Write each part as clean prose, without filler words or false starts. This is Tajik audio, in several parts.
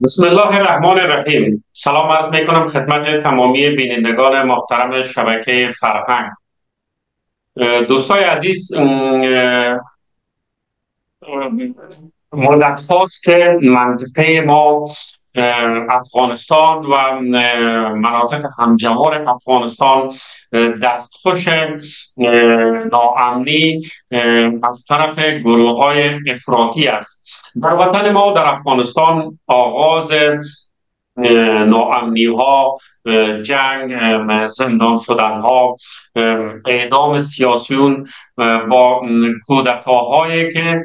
بسم الله الرحمن الرحیم. سلام عرض میکنم خدمت تمامی بینندگان محترم شبکه فرهنگ. دوستای عزیز، مدت هاست که منطقه ما افغانستان و مناطق همجوار افغانستان دستخوش ناامنی از طرف گروه های افراطی است. در وطن ما در افغانستان آغاز ناامنی ها، جنگ، زندان شدن ها، اعدام سیاسیون با کودتاهایی که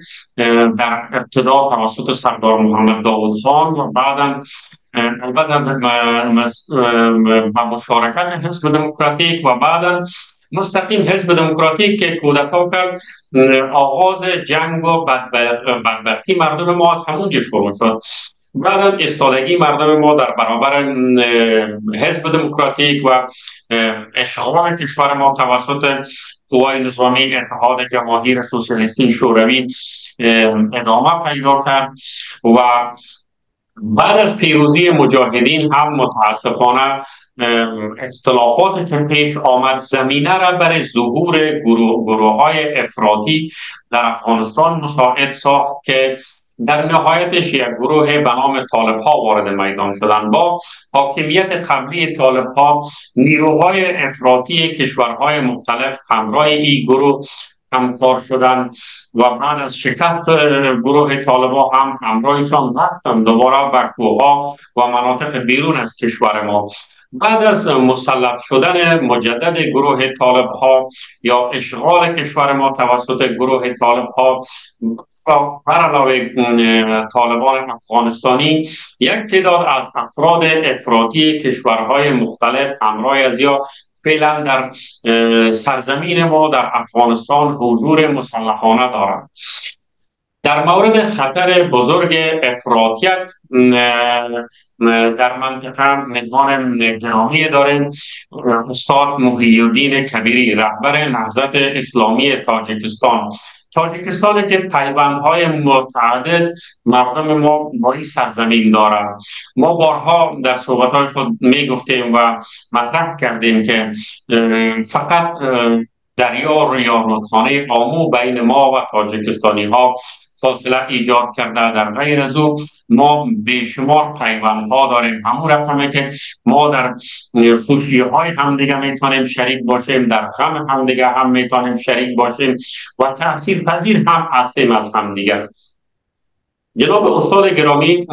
در ابتدا توسط سردار محمد داوود خان و بعدا البته با مشارکت حزب دموکراتیک و بعدا مستقیم حزب دموکراتیک که کودتا کرد، آغاز جنگ و بدبختی مردم ما از همونجا شروع شد. بعد ایستادگی مردم ما در برابر حزب دموکراتیک و اشغال کشور ما توسط قوای نظامی اتحاد جماهیر سوسیالیستی شوروی ادامه پیدا کرد و بعد از پیروزی مجاهدین هم متاسفانه اختلافات که پیش آمد زمینه را برای ظهور گروه های افراطی در افغانستان مساعد ساخت که در نهایتش یک گروه به نام طالب ها وارد میدان شدند. با حاکمیت قبلی طالب ها نیروهای افراطی کشورهای مختلف همراه این گروه همکار شدند و بعد از شکست گروه طالب ها هم همراهشان رفتن دوباره به کوه‌ها و مناطق بیرون از کشور ما. بعد از مسلط شدن مجدد گروه طالب ها یا اشغال کشور ما توسط گروه طالب ها، بر علاوه طالبان افغانستانی یک تعداد از افراد افراطی کشورهای مختلف همراه از یا فعلا در سرزمین ما در افغانستان حضور مسلحانه دارند. در مورد خطر بزرگ افراطیت در منطقه مهمان گرامی داریم، استاد محی‌الدین کبیری، رهبر نهضت اسلامی تاجیکستان. تاجیکستان که پیوندهای متعدد مردم ما با این سرزمین دارند. ما بارها در صحبت‌های خود می گفتیم و مطرح کردیم که فقط دریا یا رودخانه آمو بین ما و تاجیکستانی ها فاصله ایجاد کرده، در غیر از او ما بیشمار پیوندها داریم. همون رقمه که ما در خوشی های همدیگه میتونیم شریک باشیم، در غم همدیگه هم میتونیم شریک باشیم و تاثیر پذیر هم هستیم از همدیگه. جناب استاد گرامی،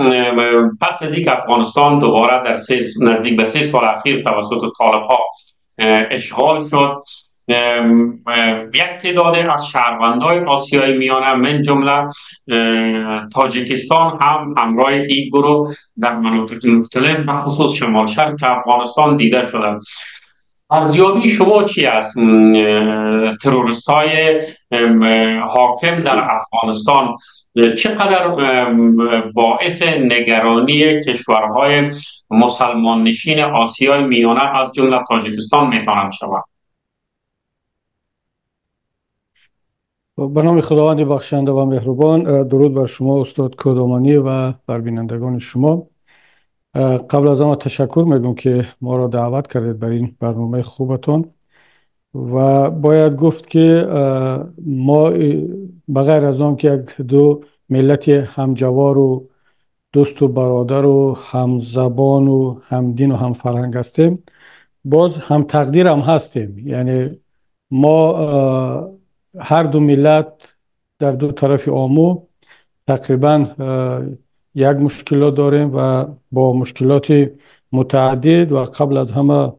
پس از اینکه افغانستان دوباره در نزدیک به 3 سال اخیر توسط طالب ها اشغال شد، یک تعداد از شهروندهای آسیای میانه من جمله تاجیکستان هم همراه این گروه در مناطق مختلف به خصوص شمال شرق افغانستان دیده شدند. ارزیابی شما چی است؟ تروریست های حاکم در افغانستان چقدر باعث نگرانی کشورهای مسلمان نشین آسیای میانه از جمله تاجیکستان میتونند شوند؟ به نام خداوند بخشنده و مهربان. درود بر شما استاد کودامانی و بر بینندگان شما. قبل از آن تشکر میگم که ما را دعوت کردید بر این برنامه خوبتون و باید گفت که ما بغیر از آن که یک دو ملت همجوار و دوست و برادر و همزبان و همدین و هم فرهنگ هستیم، باز هم تقدیر هم هستیم. یعنی ما هر دو ملت در دو طرف آمو تقریبا یک مشکلات داریم و با مشکلات متعدد و قبل از همه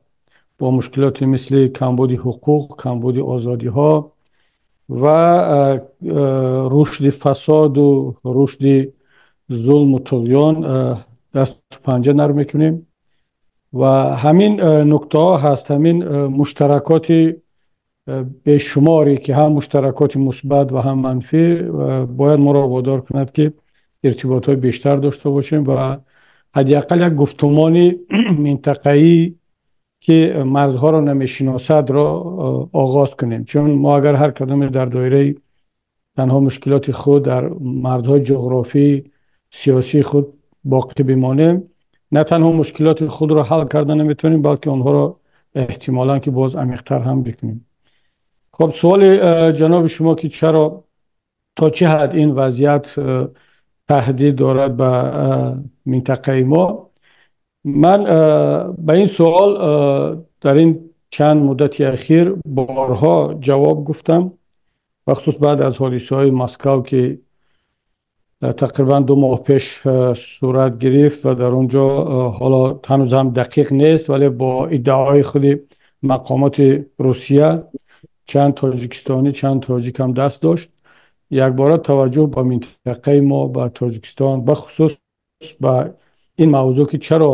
با مشکلات مثل کمبود حقوق، کمبود آزادی ها و رشد فساد و رشد ظلم و طغیان دست پنجه نرم میکنیم و همین نکته ها هست، همین مشترکات بیشماری که هم مشترکات مثبت و هم منفی باید ما را وادار کند که ارتباط های بیشتر داشته باشیم و حداقل یک گفتمان منطقه‌ای که مرزها را نمیشناسد را آغاز کنیم. چون ما اگر هر کدام در دایره تنها مشکلات خود در مرزهای جغرافی سیاسی خود боқӣ бимонем, на танҳо мушкилоти худро ҳал карда наметавонем, балки онҳоро эҳтимолан ки боз амиқтар ҳам бикунем. Хуб, суоли ҷаноби шумо ки чаро то чӣ ҳад ин вазъият таҳдид дорад ба минтақаи мо, ман ба ин суол дар ин чанд муддати ахир борҳо ҷавоб гуфтам, бахусус баъд аз ҳодисаҳои Москав, ки тақрибан 2 моҳ пеш сурат гирифт ва дар он ҷо ҳоло ҳанӯз ҳам дақиқ нест, вале бо иддаои худи мақомоти Русия чанд тоҷикистонӣ, чанд тоҷик ҳам даст дошт. Якбора таваҷҷӯҳ ба минтақаи мо, ба Тоҷикистон, бахусус ба ин мавзӯъ, ки чаро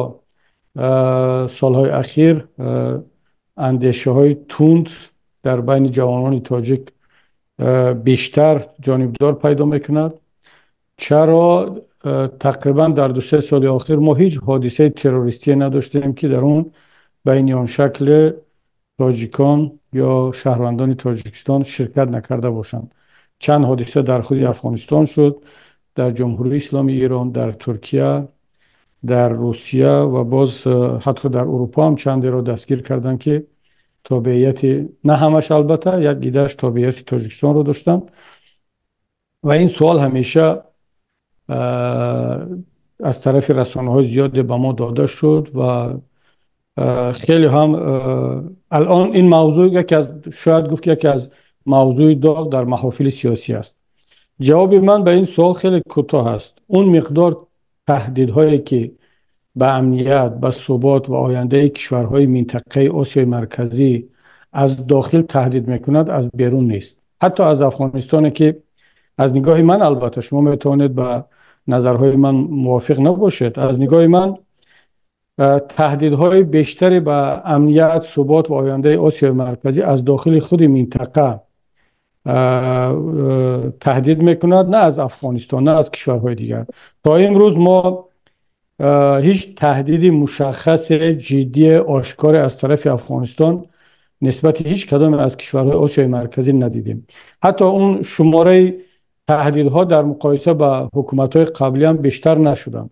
солҳои ахир андешаҳои тунд дар байни ҷавонони тоҷик бештар ҷонибдор пайдо мекунад, чаро тақрибан дар 2-3 соли охир мо ҳеҷ ҳодисаи террористие надоштем, ки дар он байни он шакли тоҷикон ё шаҳрвандони Тоҷикистон ширкат накарда бошанд. Чанд ҳодиса дар худи Афғонистон шуд, дар Ҷумҳурии Исломии Эрон, дар Туркия, дар Русия ва боз ҳатто дар Урупо ҳам чандеро дастгир карданд, ки тобеияти, на ҳамаш албатта, як гидааш тобеияти Тоҷикистонро доштанд. Ва ин суол ҳамеша аз тарафи расонаҳои зиёде ба мо дода шуд ва хеле ҳам алон ин мавзӯъ яке аз, шояд гуфт, яке аз мавзӯи доғ дар маҳофили сиёсӣ аст. Ҷавоби ман ба ин суол хеле кӯтоҳ аст. Он миқдор таҳдидҳое, ки ба амният, ба субот ва ояндаи кишварҳои минтақаи Осиёи Марказӣ аз дохил таҳдид мекунад, аз берун нест. Ҳатто аз Афғонистоне, ки аз нигоҳи ман, албатта шумо метавонед ба назарҳои ман мувофиқ набошед, аз нигоҳи ман таҳдидҳои бештаре ба амният, субот ва ояндаи Осиёи Марказӣ аз дохили худи минтақа таҳдид мекунад, на аз Афғонистон, на аз кишварҳои дигар. То имрӯз мо ҳеҷ таҳдиди мушаххасе, ҷиддие, ошкоре аз тарафи Афғонистон нисбати ҳеҷ кадоме аз кишварҳои Осиёи Марказӣ надидем. Ҳатто он шумораи таҳдидҳо дар муқоиса ба ҳукуматҳои қаблӣ ҳам бештар нашуданд.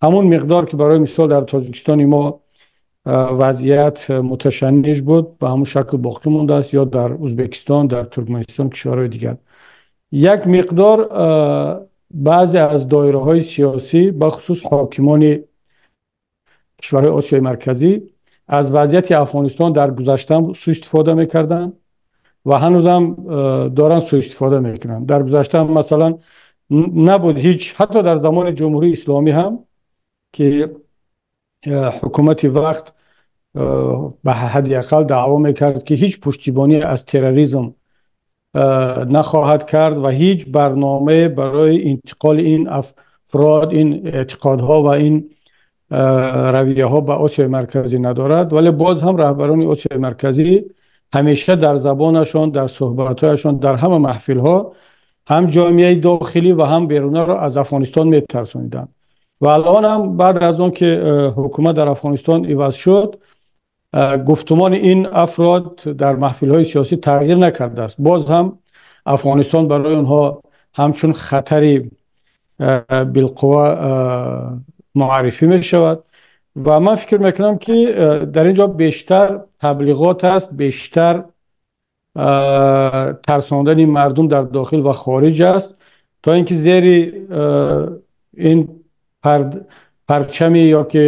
Ҳамон миқдор, ки барои мисол дар Тоҷикистони мо вазъият муташанниҷ буд, ба ҳамон шакл боқӣ мондааст, ё дар Ӯзбекистон, дар Туркманистон, кишварҳои дигар. Як миқдор баъзе аз доираҳои сиёсӣ, бахусус ҳокимони кишварҳои Осиёи Марказӣ, аз вазъияти Афғонистон дар гузашта суистифода мекарданд ва ҳанӯзам доранд суистифода мекунанд. Дар гузашта масалан набуд ҳеҷ, ҳатто дар замони Ҷумҳурии Исломӣ ҳам, ки ҳукумати вақт ба ҳадди ақал даъво мекард, ки ҳеҷ пуштибонӣ аз терроризм нахоҳад кард ва ҳеҷ барномае барои интиқоли ин афрод, ин эътиқодҳо ва ин равияҳо ба Осиёи Марказӣ надорад, вале боз ҳам раҳбарони Осиёи Марказӣ ҳамеша дар забонашон, дар суҳбатҳояшон, дар ҳама маҳфилҳо ҳам ҷомеаи дохилӣ ва ҳам берунаро аз Афғонистон метарсониданд. Ва алон ҳам баъд аз он ки ҳукумат дар Афғонистон иваз шуд, гуфтумони ин афрод дар маҳфилҳои сиёсӣ тағйир накардааст. Боз ҳам Афғонистон барои онҳо ҳамчун хатари билқува муаррифӣ мешавад. Ва ман фикр мекунам, ки дар ин ҷо бештар таблиғот аст, бештар тарсондани мардум дар дохил ва хориҷ аст, то инки зери ин парчами ё ки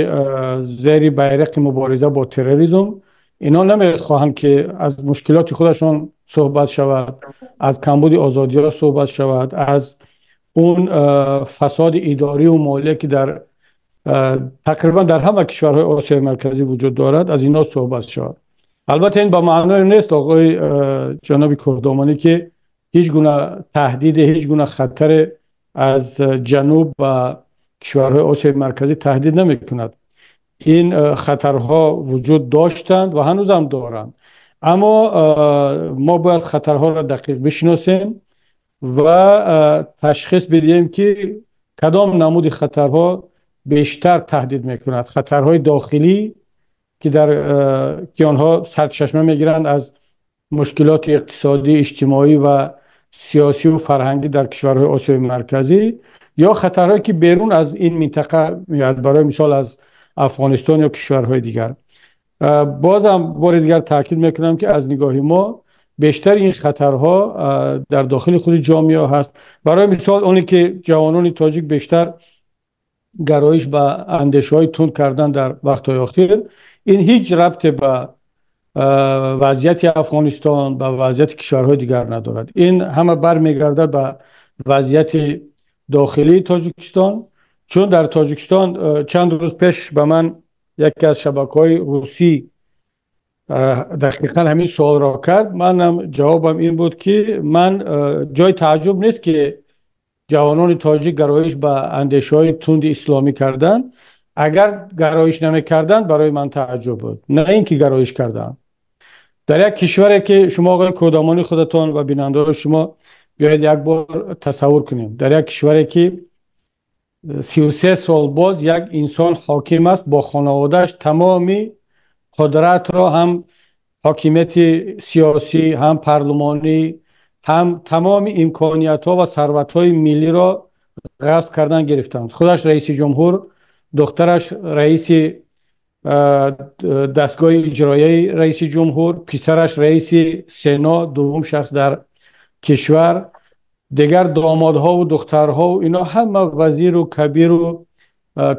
зери байрақи мубориза бо терроризм инҳо намехоҳанд, ки аз мушкилоти худашон суҳбат шавад, аз камбуди озодиҳо суҳбат шавад, аз он фасоди идорӣ ва молия, ки дар тақрибан дар ҳама кишварҳои Осиёи Марказӣ вуҷуд дорад, аз инҳо суҳбат шавад. Албатта ин ба маъное нест, оғои ҷаноби Кӯҳдоманӣ, ки ҳеҷ гуна таҳдиде, ҳеҷ гуна хатаре аз ҷануб ба кишварҳои Осиёи Марказӣ таҳдид намекунад. Ин хатарҳо вуҷуд доштанд ва ҳанӯзам доранд, аммо мо бояд хатарҳоро дақиқ бишиносем ва ташхис бидиҳем, ки кадом намуди хатарҳо бештар таҳдид мекунад: хатарҳои дохилӣ, ки дар ки онҳо сарчашма мегиранд аз мушкилоти иқтисодӣ, иҷтимоӣ ва сиёсӣ ва фарҳангӣ дар кишварҳои Осиёи Марказӣ. یا خطرهایی که بیرون از این منطقه میاد، برای مثال از افغانستان یا کشورهای دیگر. بازم بار دیگر تاکید میکنم که از نگاه ما بیشتر این خطرها در داخل خود جامعه هست. برای مثال اونی که جوانان تاجیک بیشتر گرایش به اندیشه‌های تند کردن در وقت‌های اخیر، این هیچ ربط به وضعیت افغانستان و وضعیت کشورهای دیگر ندارد. این همه برمیگردد به وضعیت داخلی تاجیکستان. چون در تاجیکستان چند روز پیش به من یکی از شبکه‌های روسی دقیقا همین سوال را کرد، منم جوابم این بود که من جای تعجب نیست که جوانان تاجیک گرایش به اندیشه‌های تند اسلامی کردند. اگر گرایش نمی‌کردند برای من تعجب بود، نه اینکه گرایش کردند. در یک کشوری که شما آقای کودامانی خودتان و بیننده‌های شما بیاید یک بار تصور کنیم، در یک کشوری که 33 سال باز یک انسان حاکم است با خانواده‌اش، تمامی قدرت را، هم حاکمیت سیاسی، هم پارلمانی، هم تمام امکانیت ها و ثروت های ملی را غصب کردن گرفتند. خودش رئیس جمهور، دخترش رئیس دستگاه اجرایی رئیس جمهور، پسرش رئیس سنا، دوم شخص در کشور، دیگر دامادها و دخترها و اینا همه وزیر و کبیر و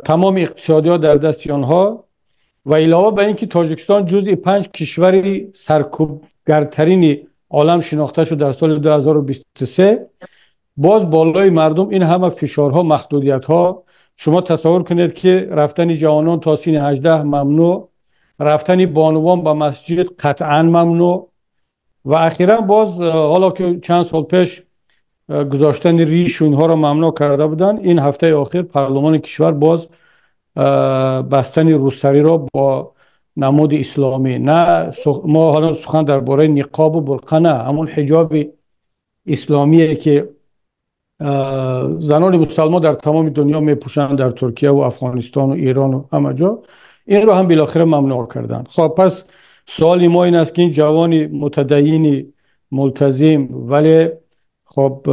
تمام اقتصادی در دست آنها. و علاوه بر اینکه تاجیکستان جزء 5 کشور سرکوبگرترین عالم شناخته شد در سال 2023، باز بالای مردم این همه فشارها، محدودیت‌ها. شما تصور کنید که رفتن جوانان تا سن 18 ممنوع، رفتن بانوان به مسجد قطعا ممنوع، و اخیرا باز حالا که چند سال پیش گذاشتن ریش اونها را ممنوع کرده بودن، این هفته اخیر پارلمان کشور باز بستن روسری را با نمود اسلامی، نه ما حالا سخن درباره نقاب و برقع نه، همون حجاب اسلامیه که زنان مسلمان در تمام دنیا میپوشند، در ترکیه و افغانستان و ایران و همه جا، این رو هم بالاخره ممنوع کردن. خب پس سوال ما این است که این جوان متدین ملتزم، ولی خب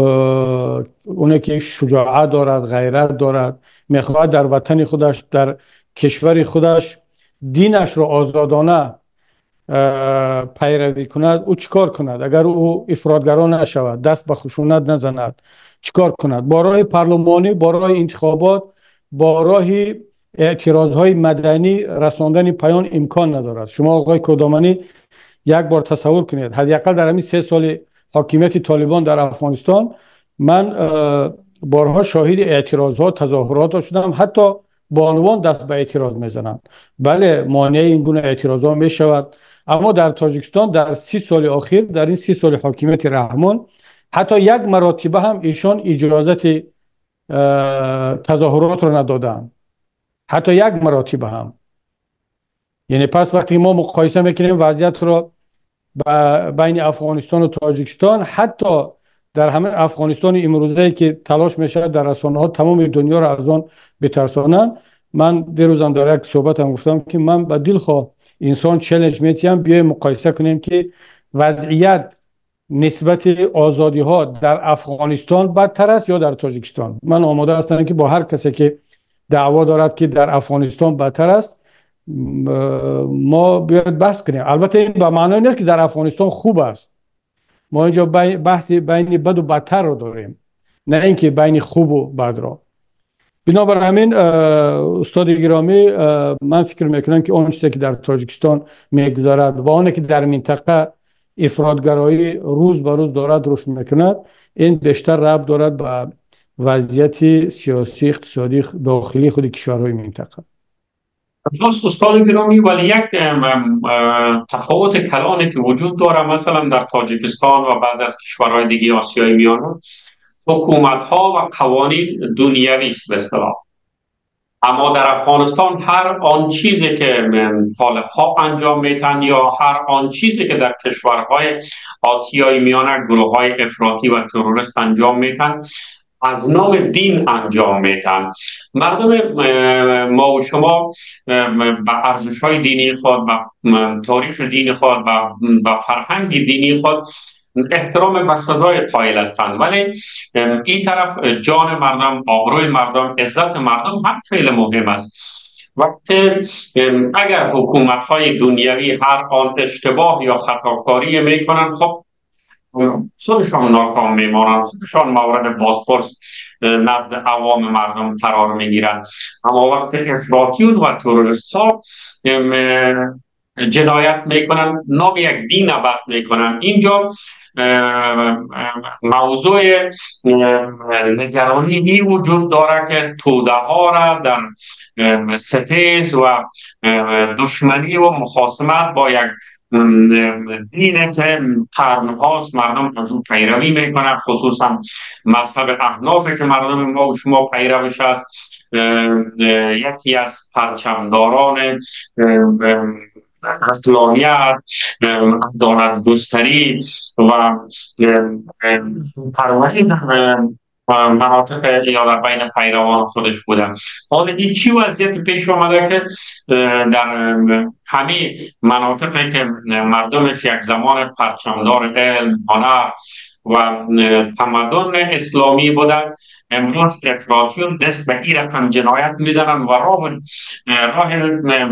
اونه که شجاعت دارد، غیرت دارد، میخواهد در وطن خودش، در کشور خودش دینش رو آزادانه پیروی کند، او چیکار کند؟ اگر او افراطگرا نشود، دست به خشونت نزند، چیکار کند؟ با راه پارلمانی، با راه انتخابات، با راه اعتراضهای مدنی رساندن پیام امکان ندارد. شما آقای کودامانی یک بار تصور کنید، حداقل در همین 3 سال حاکمیت طالبان در افغانستان من بارها شاهد اعتراضها، تظاهرات شدم، حتی بانوان دست به اعتراض میزنند. بله، مانع این گونه اعتراض ها میشود، اما در تاجیکستان در 30 سال اخیر، در این 30 سال حاکمیت رحمان، حتی یک مراتبه هم ایشان اجازت تظاهرات را ندادند، حتی یک مراتبه هم. یعنی پس وقتی ما مقایسه میکنیم وضعیت را بین افغانستان و تاجیکستان، حتی در همه افغانستان امروزه که تلاش میشه در رسانه ها تمام دنیا را از آن بترسانند، من دیروزم در یک صحبت هم گفتم که من به دلخواه انسان چالش میتیم، بیایم مقایسه کنیم که وضعیت نسبت آزادی ها در افغانستان بدتر است یا در تاجیکستان. من آماده هستم که با هر کسی که دعوا دارد که در افغانستان بدتر است ما بیاید بحث کنیم. البته این به معنای نیست که در افغانستان خوب است. ما اینجا بحث بین بد و بدتر رو داریم، نه اینکه بین خوب و بد را. بنابر همین استاد گرامی، من فکر میکنم که آن چیزی که در تاجیکستان میگذرد و آنی که در منطقه افراطگرایی روز به روز دارد رشد میکند، این بیشتر ربط دارد به وضعیت سیاسی اقتصادی داخلی خود کشورهای منطقه. درست استاد گرامی، ولی یک تفاوت کلانی که وجود داره، مثلا در تاجیکستان و بعضی از کشورهای دیگه آسیای میانه، حکومت ها و قوانین دنیوی است به اصطلاح. اما در افغانستان هر آن چیزی که طالب ها انجام میتن یا هر آن چیزی که در کشورهای آسیای میانه گروه های افراطی و تروریست انجام میتن، از نام دین انجام میتن. مردم ما و شما به ارزش های دینی خود، به تاریخ دینی خود، به فرهنگ دینی خود احترام بسزای قائل هستند، ولی این طرف جان مردم، آبروی مردم، عزت مردم هم خیلی مهم است. وقتی اگر حکومت های دنیوی هر آن اشتباه یا خطاکاری میکنن، خب خودشان ناکام میمانند، خودشان مورد بازپرس نزد عوام مردم قرار میگیرند. اما وقتی افراطیون و تروریست ها جنایت میکنن، نام یک دین بد میکنن، اینجا موضوع نگرانی ای وجود داره که توده ها را در ستیز و دشمنی و مخاصمت با یک دین که قرن هاست مردم از او پیروی میکنن، خصوصا مذهب احناف که مردم ما و شما پیروش است، یکی از پرچمداران عقلانیت، عدالت گستری و پروری در مناطق یا در بین پیروان خودش بودن. حالا این چی وضعیت پیش آمده که در همه مناطقی که مردمش یک زمان پرچمدار علم، هنر و تمدن اسلامی بودن، امروز افراطیون دست به این رقم جنایت میزنن و راه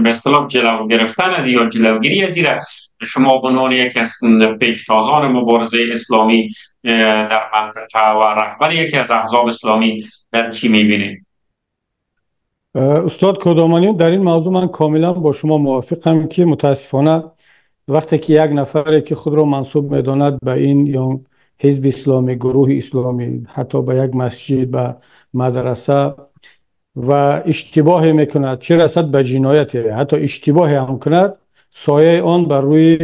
به اصطلاح جلو گرفتن از یا جلوگیری از این شما به عنوان یکی از پیشتازان مبارزه اسلامی در منطقه و رهبر یکی از احزاب اسلامی در چی میبینید؟ استاد کدامانی، در این موضوع من کاملا با شما موافقم که متاسفانه وقتی که یک نفری که خود را منسوب میداند به این یا حزب اسلامی، گروه اسلامی، حتی به یک مسجد، به مدرسه و اشتباه میکند، چه رسد به جنایت، حتی اشتباه هم کند، سایه آن بر روی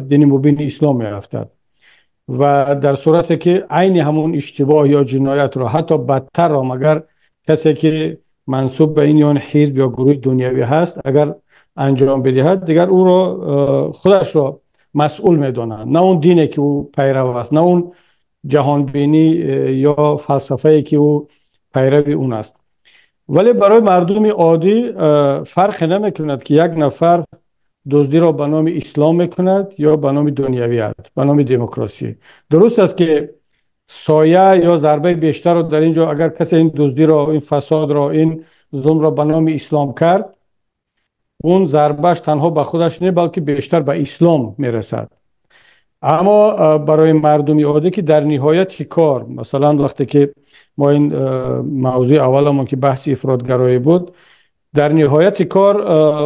دین مبین اسلام میافتد و در صورتی که عین همون اشتباه یا جنایت را، حتی بدتر را، مگر کسی که منسوب به این یا حزب یا گروه دنیوی هست اگر انجام بدهد، دیگر او را خودش را مسئول میدانند، نه اون دینی که او پیرو است، نه اون جهانبینی یا فلسفه‌ای که او پیرو اون است. ولی برای مردم عادی فرق نمیکند که یک نفر دزدی را به نام اسلام میکند یا به نام دنیویت، به نام دموکراسی. درست است که سایه یا ضربه بیشتر را در اینجا اگر کسی این دزدی را، این فساد را، این ظلم را به نام اسلام کرد، اون ضربهش تنها به خودش نه بلکه بیشتر به اسلام میرسد. اما برای مردم عادی که در نهایت کار، مثلا وقتی که ما این موضوع اولمون که بحث افراط‌گرایی بود، در نهایت کار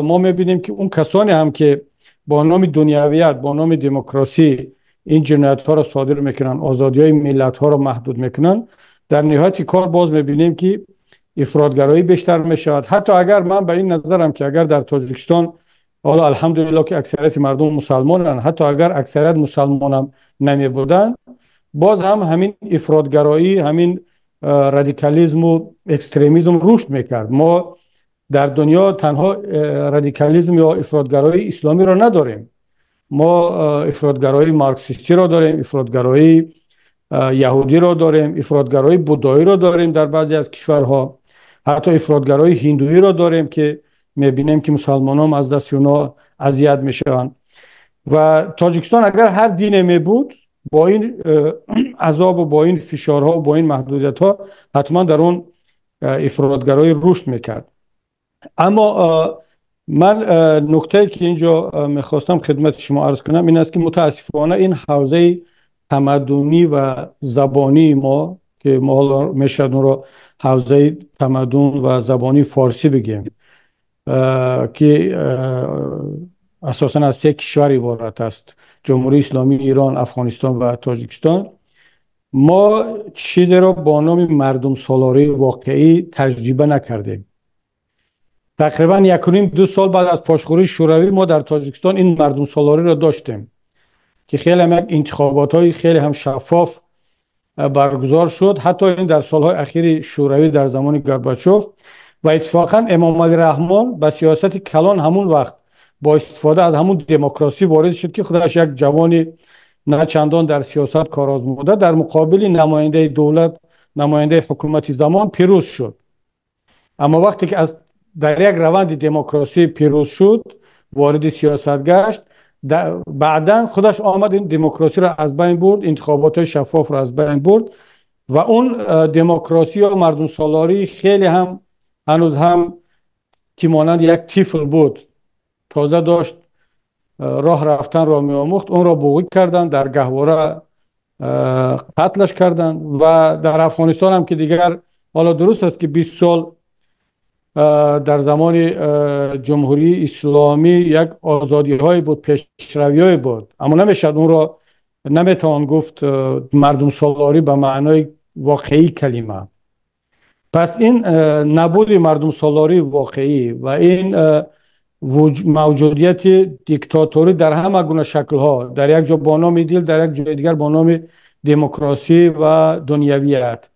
ما میبینیم که اون کسانی هم که با نام دنیویت، با نام دموکراسی این جنایت ها را صادر میکنن، آزادی های ملت ها را محدود میکنن، در نهایت کار باز میبینیم که افراط‌گرایی بیشتر میشود. حتی اگر من به این نظرم که اگر در تاجیکستان، حالا الحمدلله که اکثریت مردم مسلمانن، حتی اگر اکثریت مسلمانم نمی بودن، باز هم همین افراط‌گرایی، همین رادیکالیسم و اکستریمیسم رشد میکرد. ما در دنیا تنها رادیکالیسم یا افراط‌گرایی اسلامی را نداریم، ما افراط‌گرایی مارکسیستی را داریم، افراط‌گرایی یهودی را داریم، افراط‌گرایی بودایی را داریم در بعضی از کشورها، حتی افراط‌گرایی هندویی را داریم که میبینیم که مسلمانان از دست اونا اذیت میشوند. و تاجیکستان اگر هر دینی می بود، با این عذاب و با این فشارها و با این محدودیت ها حتما در اون افراط‌گرایی رشد میکرد. اما من نکته که اینجا میخواستم خدمت شما عرض کنم این است که متاسفانه این حوزه تمدنی و زبانی ما که ما حالا میشد اون رو حوزه تمدن و زبانی فارسی بگیم که اساسا از سه کشور عبارت است، جمهوری اسلامی ایران، افغانستان و تاجیکستان، ما چیزی را با نام مردم سالاری واقعی تجربه نکردیم. تقریبا 1.5-2 سال بعد از پاشخوری شوروی ما در تاجیکستان این مردم سالاری را داشتیم که خیلی هم یک انتخابات های خیلی هم شفاف برگزار شد، حتی این در سالهای اخیر شوروی در زمان گورباچوف. و اتفاقا امام علی رحمان به سیاست کلان همون وقت با استفاده از همون دموکراسی وارد شد که خودش یک جوانی نه چندان در سیاست کارآزموده در مقابل نماینده دولت، نماینده حکومت زمان پیروز شد. اما وقتی که از در یک روند دموکراسی پیروز شد، وارد سیاست گشت، بعداً خودش آمد این دموکراسی را از بین برد، انتخابات شفاف را از بین برد و اون دموکراسی و مردم سالاری خیلی هم هنوز هم که مانند یک طفل بود، تازه داشت راه رفتن را می آموخت، اون را بغی کردن، در گهواره قتلش کردن. و در افغانستان هم که دیگر حالا درست است که 20 سال در زمان جمهوری اسلامی یک آزادی های بود، پیشروی های بود، اما نمیشد اون را نمیتوان گفت مردم سالاری به معنای واقعی کلمه. پس این نبود مردم سالاری واقعی و این موجودیت دیکتاتوری در همه گونه شکل ها، در یک جا با نام دل، در یک جای دیگر با نام دموکراسی و دنیویت،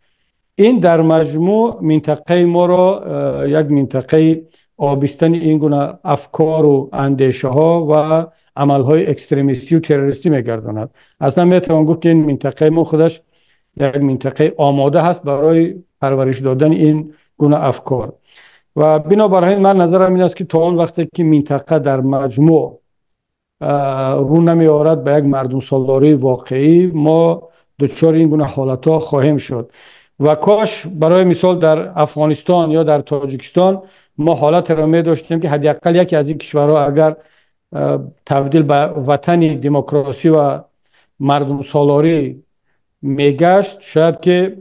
این در مجموع منطقه ما را یک منطقه آبستن این گونه افکار و اندیشه ها و عمل های اکستریمیستی و تروریستی میگرداند. اصلا میتوان گفت که این منطقه ما خودش یک منطقه آماده هست برای پرورش دادن این گونه افکار. و بنابراین من نظرم این است که تا آن وقتی که منطقه در مجموع رو نمیآورد به یک مردم سالاری واقعی، ما دچار این گونه حالت ها خواهیم شد. و کاش برای مثال در افغانستان یا در تاجیکستان ما حالت را می داشتیم که حداقل یکی از این کشورها اگر تبدیل به وطن دموکراسی و مردم سالاری میگشت، شاید که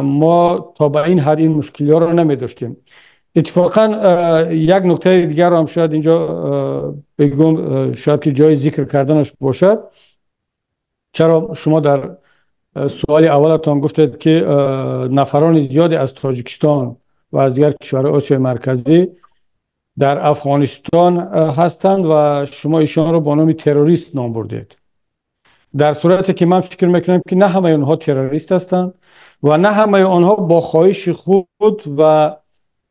ما تا به این حد این مشکلی ها را نمی داشتیم. اتفاقا یک نکته دیگر هم شاید اینجا بگم، شاید که جای ذکر کردنش باشد. چرا شما در سوال اولتان گفتید که نفران زیادی از تاجیکستان و از دیگر کشورهای آسیای مرکزی در افغانستان هستند و شما ایشان را با نام تروریست نام بردید، در صورتی که من فکر میکنم که نه همه آنها تروریست هستند و نه همه آنها با خواهش خود و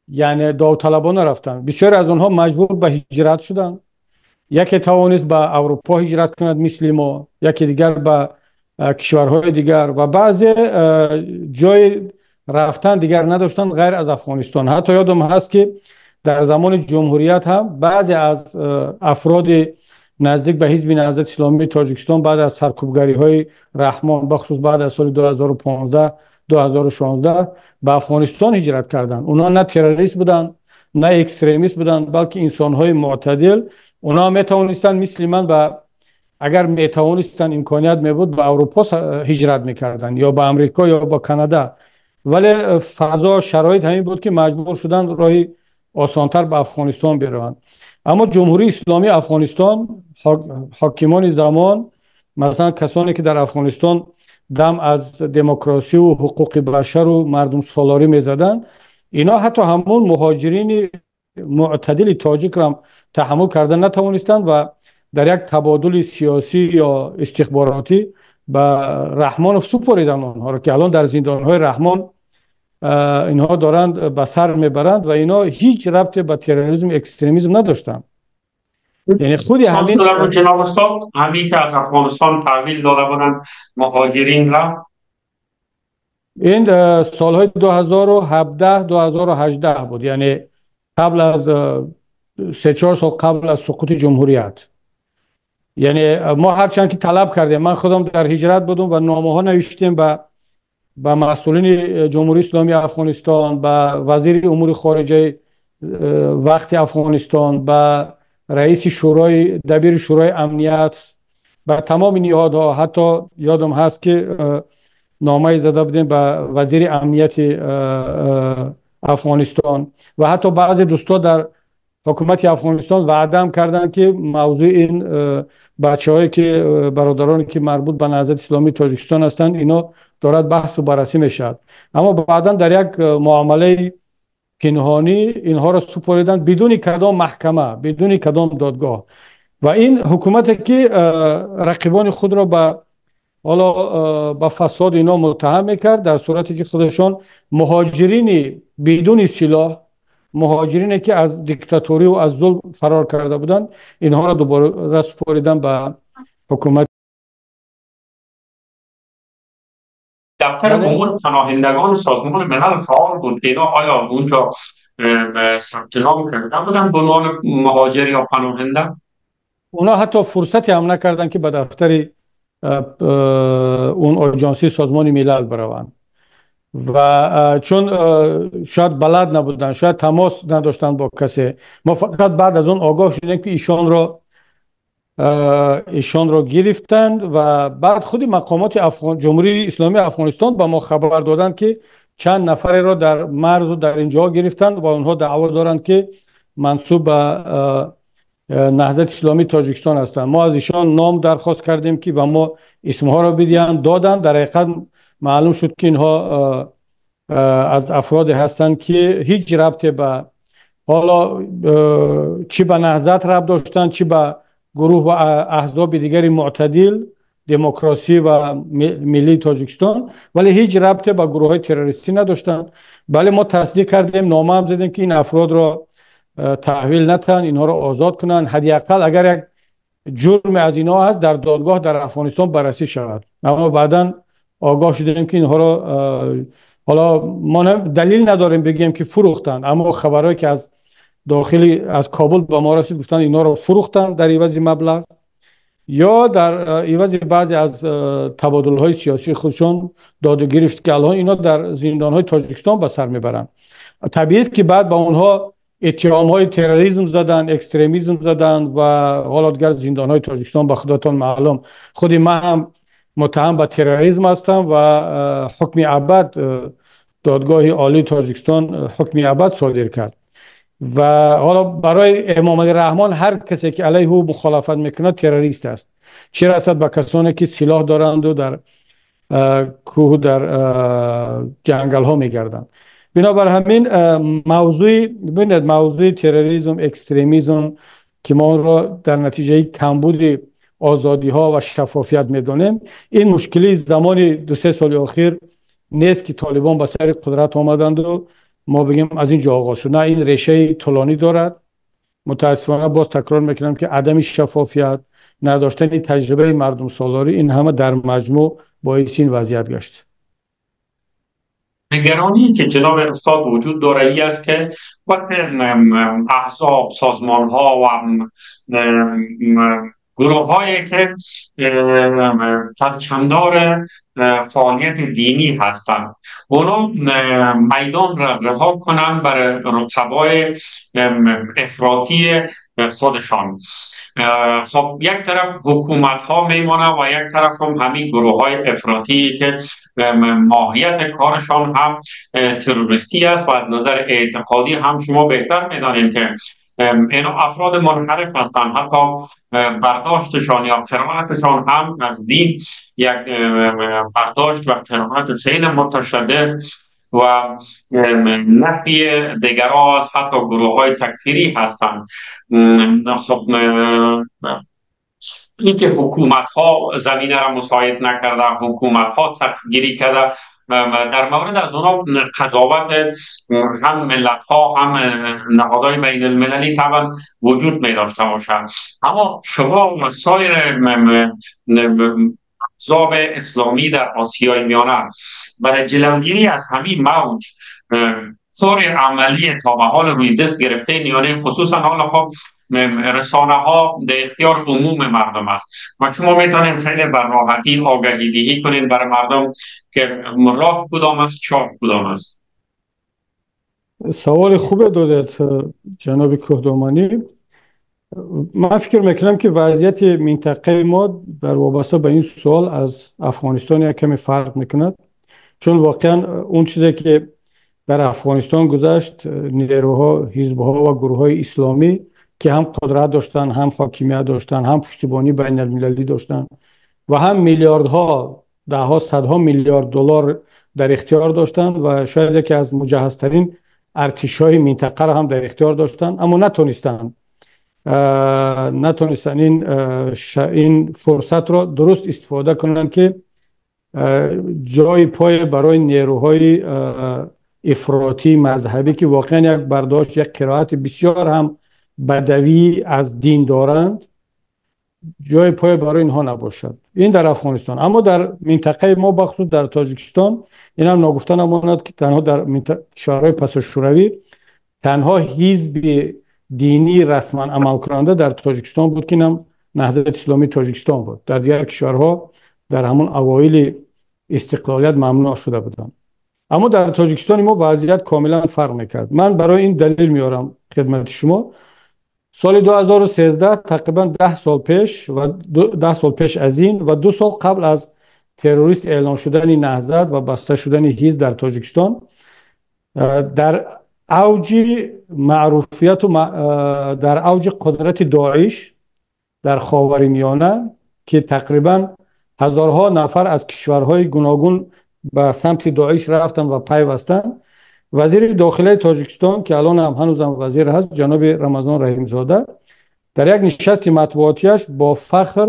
یعنی داوطلبانه رفتند. بسیاری از آنها مجبور به هجرت شدند. یکی توانست به اروپا هجرت کند مثل ما، یکی دیگر به کشورهای دیگر، و بعضی جای رفتن دیگر نداشتند غیر از افغانستان. حتی یادم هست که در زمان جمهوریت هم بعضی از افراد نزدیک به حزب نهضت اسلامی تاجیکستان بعد از سرکوبگری های رحمان، بخصوص بعد از سال 2015 2016 به افغانستان هجرت کردند. اونا نه تروریست بودند نه اکستریمیست بودند، بلکه انسان های معتدل. اونا می توانستند مثل من به اگر می توانستند امکانیت می بود به اروپا هجرت میکردند یا به امریکا یا به کانادا، ولی فضا شرایط همین بود که مجبور شدند راهی آسانتر به افغانستان بروند. اما جمهوری اسلامی افغانستان، حاکمان زمان، مثلا کسانی که در افغانستان دم از دموکراسی و حقوق بشر و مردم سالاری میزدند، اینا حتی همون مهاجرین معتدل تاجیک را تحمل کردن نتوانستند و در یک تبادل سیاسی یا استخباراتی به رحمانوف سپردند آنها را که الان در زندان‌های رحمان اینها دارند به سر میبرند و اینا هیچ ربطی به تروریسم اکستریمیسم نداشتند. یعنی خودی همین جناب استاد، همین که از افغانستان تحویل داده بودند مهاجرین را، این سالهای 2017 2018 بود، یعنی قبل از 3-4 سال قبل از سقوط جمهوریت. یعنی ما هرچند که طلب کردیم، من خودم در هجرت بودم و نامه ها نوشتیم به مسئولین جمهوری اسلامی افغانستان، به وزیر امور خارجه وقت افغانستان، به رئیس شورای دبیر شورای امنیت، به تمام نهادها. حتی یادم هست که نامه زده بودیم به وزیر امنیت افغانستان و حتی بعضی دوستا در حکومت افغانستان وعده هم کردند که موضوع این بچه‌هایی که برادرانی که مربوط به نهضت اسلامی تاجیکستان هستند اینا دارد بحث و بررسی میشد. اما بعدا در یک معامله پنهانی اینها را سپردند بدون کدام محکمه، بدون کدام دادگاه. و این حکومت که رقیبان خود را به حالا به فساد اینا متهم میکرد، در صورتی که خودشان مهاجرین بدون سلاح، مهاجرینی که از دیکتاتوری و از ظلم فرار کرده بودند، اینها را دوباره سپردند به حکومت. دفتر امور پناهندگان سازمان ملل فعال بود. اینا آیا اونجا ثبت نام کرده بودن به عنوان مهاجر یا پناهنده؟ اونا حتی فرصتی هم نکردن که به دفتر اون آژانسی سازمان ملل بروند و چون شاید بلد نبودن، شاید تماس نداشتن با کسی. ما فقط بعد از اون آگاه شدیم که ایشان را گرفتند و بعد خود مقامات جمهوری اسلامی افغانستان به ما خبر دادند که چند نفری را در مرز و در اینجا گرفتند و آنها دعوا دارند که منسوب به نهضت اسلامی تاجیکستان هستند. ما از ایشان نام درخواست کردیم که به ما اسمها را بدهند، دادند. در حقیقت معلوم شد که اینها از افراد هستند که هیچ ربطی به حالا چی به نهضت ربط داشتند، چی به گروه و احزاب دیگری معتدل دموکراسی و ملی تاجیکستان، ولی هیچ ربطی به گروه های تروریستی نداشتند. بله ما تصدیق کردیم، نامه هم زدیم که این افراد را تحویل ندهند، اینها را آزاد کنند، حداقل اگر یک جرم از اینها هست در دادگاه در افغانستان بررسی شود. اما بعدا آگاه شدیم که اینها را حالا ما دلیل نداریم بگیم که فروختند، اما خبرهایی که از داخلی از کابل به ما رسید گفتن اینا رو فروختن در عوض مبلغ یا در عوض بعضی از تبادل‌های سیاسی خودشون داد و گرفت که الان اینا در زندان‌های تاجیکستان به سر میبرن. طبیعی است که بعد با اونها اتهام‌های تروریسم زدن، اکستریمیسم زدن و حالا دیگر زندان‌های تاجیکستان به خودتان معلوم. خود من هم متهم به تروریسم هستم و حکم ابد دادگاه عالی تاجیکستان حکم ابد صادر کرد. و حالا برای امام علی رحمان هر کسی که علیه او مخالفت میکنه تروریست است، چه رسد به کسانی که سلاح دارند و در کوه در جنگل ها میگردند. بنابر همین موضوع، ببینید موضوع تروریسم، اکستریمیسم که ما را در نتیجه کمبود آزادی ها و شفافیت میدانیم، این مشکلی زمان 2-3 سال اخیر نیست که طالبان به سر قدرت آمدند و ما بگیم از اینجا آغاز شد. نه، این ریشه طولانی دارد. متاسفانه باز تکرار میکنم که عدم شفافیت، نداشتن تجربه مردم سالاری، این همه در مجموع باعث این وضعیت گشت. نگرانی که جناب استاد وجود داره ای است که وقتی احزاب، سازمان ها و گروه هایی که پرچمدار فعالیت دینی هستند اونا میدان را رها کنند برای رقبای افراطی خودشان. خب یک طرف حکومت ها میمانه و یک طرف هم همین گروه های افراطی که ماهیت کارشان هم تروریستی است و از نظر اعتقادی هم شما بهتر میدانید که اینا افراد منحرف هستند، حتی برداشتشان یا قرائتشان هم از دین یک برداشت و قرائت خیلی متشدد و نفی دیگران است، حتی گروه های تکفیری هستند. خب اینکه حکومت ها زمینه را مساعد نکرده، حکومت ها سختگیری کرده، در مورد از اونا قضاوت هم ملت ها هم نهادهای بین المللی طبعا وجود می داشته باشد. اما شما و سایر احزاب اسلامی در آسیای میانه برای جلوگیری از همین موج طور عملی تا به حال روی دست گرفته، یعنی خصوصا حالا خب رسانه ها در اختیار عموم مردم است و شما میتونید خیلی بر راحتی آگاهی دهی کنین برای مردم که راه کدام است، چاه کدام است. سوال خوب دادید جناب کوهدامانی. من فکر میکنم که وضعیت منطقه ما در وابسته به این سوال از افغانستان یک کمی فرق میکند، چون واقعا اون چیزی که در افغانستان گذشت، نیروها، حزبها و گروه های اسلامی که هم قدرت داشتن، هم حاکمیت داشتن، هم پشتیبانی بین المللی داشتن و هم میلیاردها، دهها، صدها میلیارد دلار در اختیار داشتن و شاید یکی از مجهزترین ارتش‌های منطقه را هم در اختیار داشتن، اما نتونستند این فرصت را درست استفاده کنند که جای پای برای نیروهای افراطی مذهبی که واقعا یک برداشت، یک قرائت بسیار هم بدوی از دین دارند، جای پای برای اینها نباشد. این در افغانستان. اما در منطقه ما بخصوص در تاجیکستان، این هم ناگفته نماند که تنها در کشورهای پس شوروی تنها حزب دینی رسما عمل کننده در تاجیکستان بود که اینم Наҳзати Исломии Тоҷикистон буд. Дар дигар кишварҳо дар ҳамон авоили истиқлолият мамнӯъ шуда буданд. Аммо дар Тоҷикистони мо вазъият комилан фарқ мекард. Ман барои ин далел меорам хидмати шумо. Соли 2013, тақрибан 10 сол пеш ва 10 сол пеш аз ин ва 2 сол қабл аз террорист эълон шудани Наҳзат ва баста шудани ҳизб дар Тоҷикистон, дар авҷи маъруфияту дар авҷи қудрати Доиш дар Ховари Миёна, ки тақрибан ҳазорҳо нафар аз кишварҳои гуногун ба самти Доиш рафтанд ва пайвастанд, вазири дохилаи Тоҷикистон, ки алон ҳам ҳанӯзам вазир ҳаст, ҷаноби Рамазон Раҳимзода, дар як нишасти матбуотияш бо фахр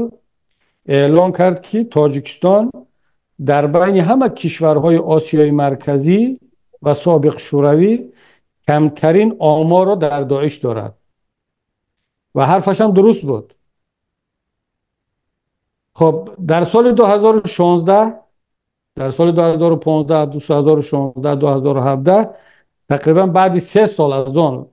эълон кард, ки Тоҷикистон дар байни ҳама кишварҳои Осиёи Марказӣ ва собиқ Шӯравӣ камтарин оморро дар Доиш дорад. Ва ҳарфашам дуруст буд. Хоб, дар соли 2016, дар соли 2015, 2016, 2017, тақрибан баъди 3 сол аз он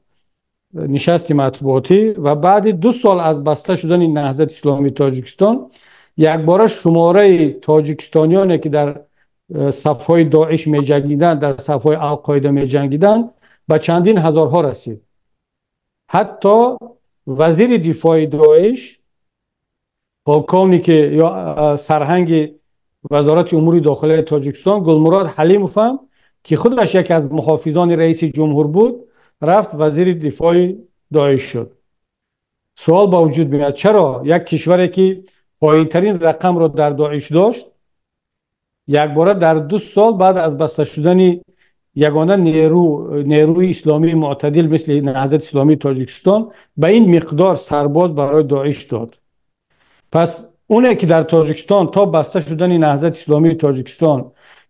нишасти матбуотӣ ва баъди 2 сол аз баста шудани Наҳзати Исломии Тоҷикистон, якбора шумораи тоҷикистониёне, ки дар сафҳои Доиш меҷангиданд, дар сафҳои Алқоида меҷангиданд, ба чандин ҳазорҳо расид. Ҳатто вазири дифои Доиш, полковнике ё сарҳанги вазорати умури дохилаи Тоҷикистон Гулмурод Ҳалимов ҳам, ки худаш яке аз мухофизони раиси ҷумҳур буд, рафт вазири дифои Доиш шуд. Суол ба вуҷуд меояд: чаро як кишваре, ки поинтарин рақамро дар Доиш дошт, якбора дар 2 сол баъд аз баста шудани ягона нерӯи исломии мӯътадил мисли Наҳзати Исломии Тоҷикистон ба ин миқдор сарбоз барои Доиш дод? Пас оне ки дар Тоҷикистон то баста шудани Наҳзати Исломии Тоҷикистон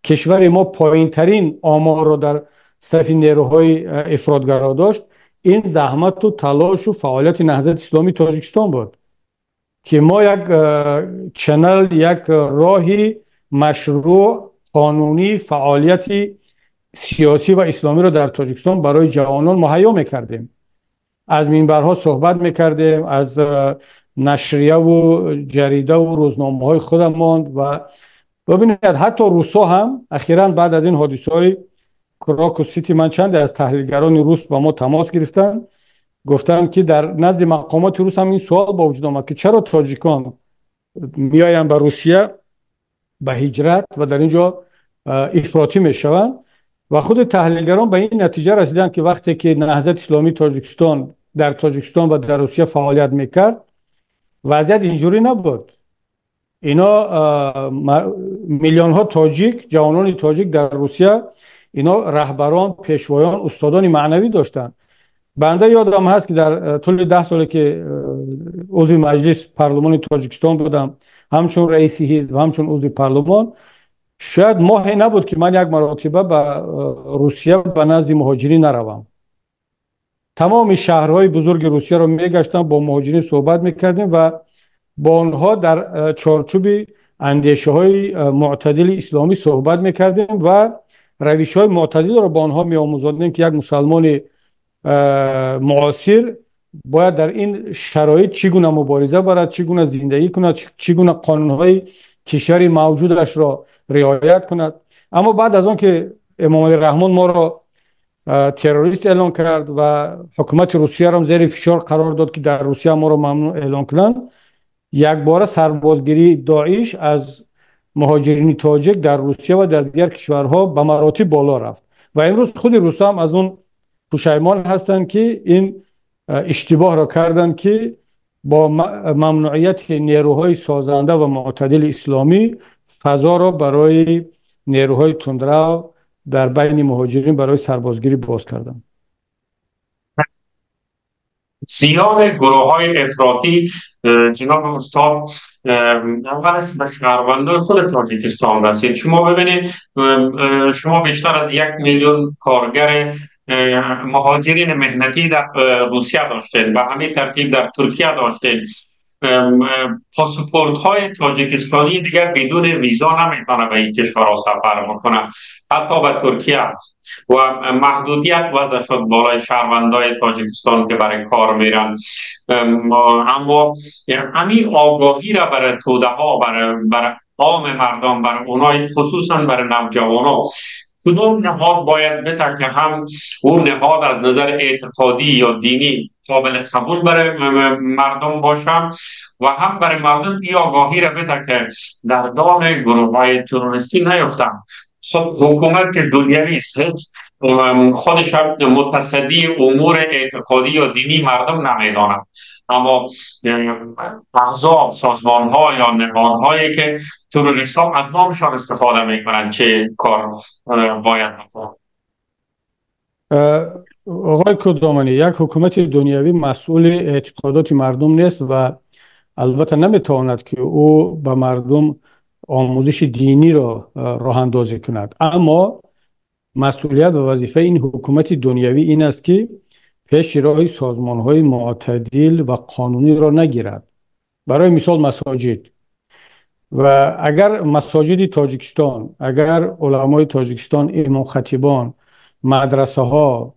кишвари мо поинтарин оморро дар сафи нерӯҳои ифротгаро дошт, ин заҳмату талошу фаъолияти Наҳзати Исломии Тоҷикистон буд, ки мо як чанал, як роҳи машрӯъ, қонунӣ фаъолияти сиёсӣ ва исломиро дар Тоҷикистон барои ҷавонон муҳайё мекардем. Аз минбарҳо суҳбат мекардем, аз нашрияву ҷаридаву рӯзномаҳои худамон. Ва бибинед, ҳатто русҳо ҳам ахиран баъд аз ин ҳодисаҳои Крокус Сити, ман чанде аз таҳлилгарони рус ба мо тамос гирифтанд, гуфтанд, ки дар назди мақомоти рус ҳам ин суол ба вуҷуд омад, ки чаро тоҷикон меоянд ба Русия ба ҳиҷрат ва дар ин ҷо ифротӣ мешаванд. Ва худи таҳлилгарон ба ин натиҷа расиданд, ки вақте ки Наҳзати Исломии Тоҷикистон дар Тоҷикистон ва дар Русия фаъолият мекард, вазъият инҷурӣ набуд. Ино миллионҳо тоҷик, ҷавонони тоҷик дар Русия, ино раҳбарон, пешвоён, устодони маънавӣ доштанд. Банда ёдам ҳаст, ки дар тӯли 10 соле, ки узви маҷлис парлумони Тоҷикистон будам, ҳамчун раиси ҳизб, ҳамчун узви парлумон, шояд моҳе набуд, ки ман як маротиба ба Русия ба назди муҳоҷирин наравам. Тамоми шаҳрҳои бузурги Русияро мегаштам, бо муҳоҷирин суҳбат мекардем ва бо онҳо дар чорчӯби андешаҳои мӯътадили исломӣ суҳбат мекардем ва равишҳои мӯътадилро ба онҳо меомӯзондем, ки як мусалмони муосир бояд дар ин шароит чӣ гуна мубориза барад, чӣ гуна зиндагӣ кунад, чӣ гуна қонунҳои кишвари мавҷудашро риоят кунад. Аммо баъд аз он ки Эмомалӣ Раҳмон моро террорист эълон кард ва ҳукумати Русияро зери фишор қарор дод, ки дар Русия моро мамнӯъ эълон кунанд, якбора сарбозгирии Доиш аз муҳоҷирини тоҷик дар Русия ва дар дигар кишварҳо ба маротиб боло рафт. Ва имрӯз худи русҳо ҳам аз он пушаймон ҳастанд, ки ин иштибоҳро карданд, ки бо мамнуияти нерӯҳои созанда ва мӯътадили исломӣ фазоро барои нерӯҳои тундрав дар байни муҳоҷирин барои сарбозгирӣ боз карданд. زیان گروه های افراطی، جناب استاد، اولش به شهروندان خود تاجیکستان رسید. شما ببینید، شما بیشتر از 1 میلیون کارگر مهاجرین محنتی در روسیه داشتید و همین ترتیب در ترکیه داشتید. پاسپورت های تاجیکستانی دیگر بدون ویزا نمیتونه به این کشورها سفر بکنه، حتی به ترکیه، و محدودیت وضع شد بالای شهروندای تاجیکستان که برای کار میرن. اما همین آگاهی را برای توده ها، برای عام مردم، برای اونای خصوصا برای نوجوانان، کدام نهاد باید بده که هم اون نهاد از نظر اعتقادی یا دینی قابل قبول برای مردم باشه و هم برای مردم این آگاهی را بده که در دام گروه های تروریستی نیفتن. خب حکومت که دنیوی است، خودش هم متصدی امور اعتقادی یا دینی مردم نمیداند، اما احزاب، سازمان ها یا نهادهایی که تروریست ها از نامشان استفاده میکنند چه کار باید بکنند؟ آقای کدامانی، یک حکومت دنیوی مسئول اعتقادات مردم نیست و البته نمیتواند که او به مردم آموزش دینی را راه اندازی کند، اما مسئولیت و وظیفه این حکومت دنیوی این است که پیش راه سازمان‌های معتدل و قانونی را نگیرد. برای مثال مساجد، و اگر مساجد تاجیکستان، اگر علمای تاجیکستان، امام خطیبان، مدرسه ها،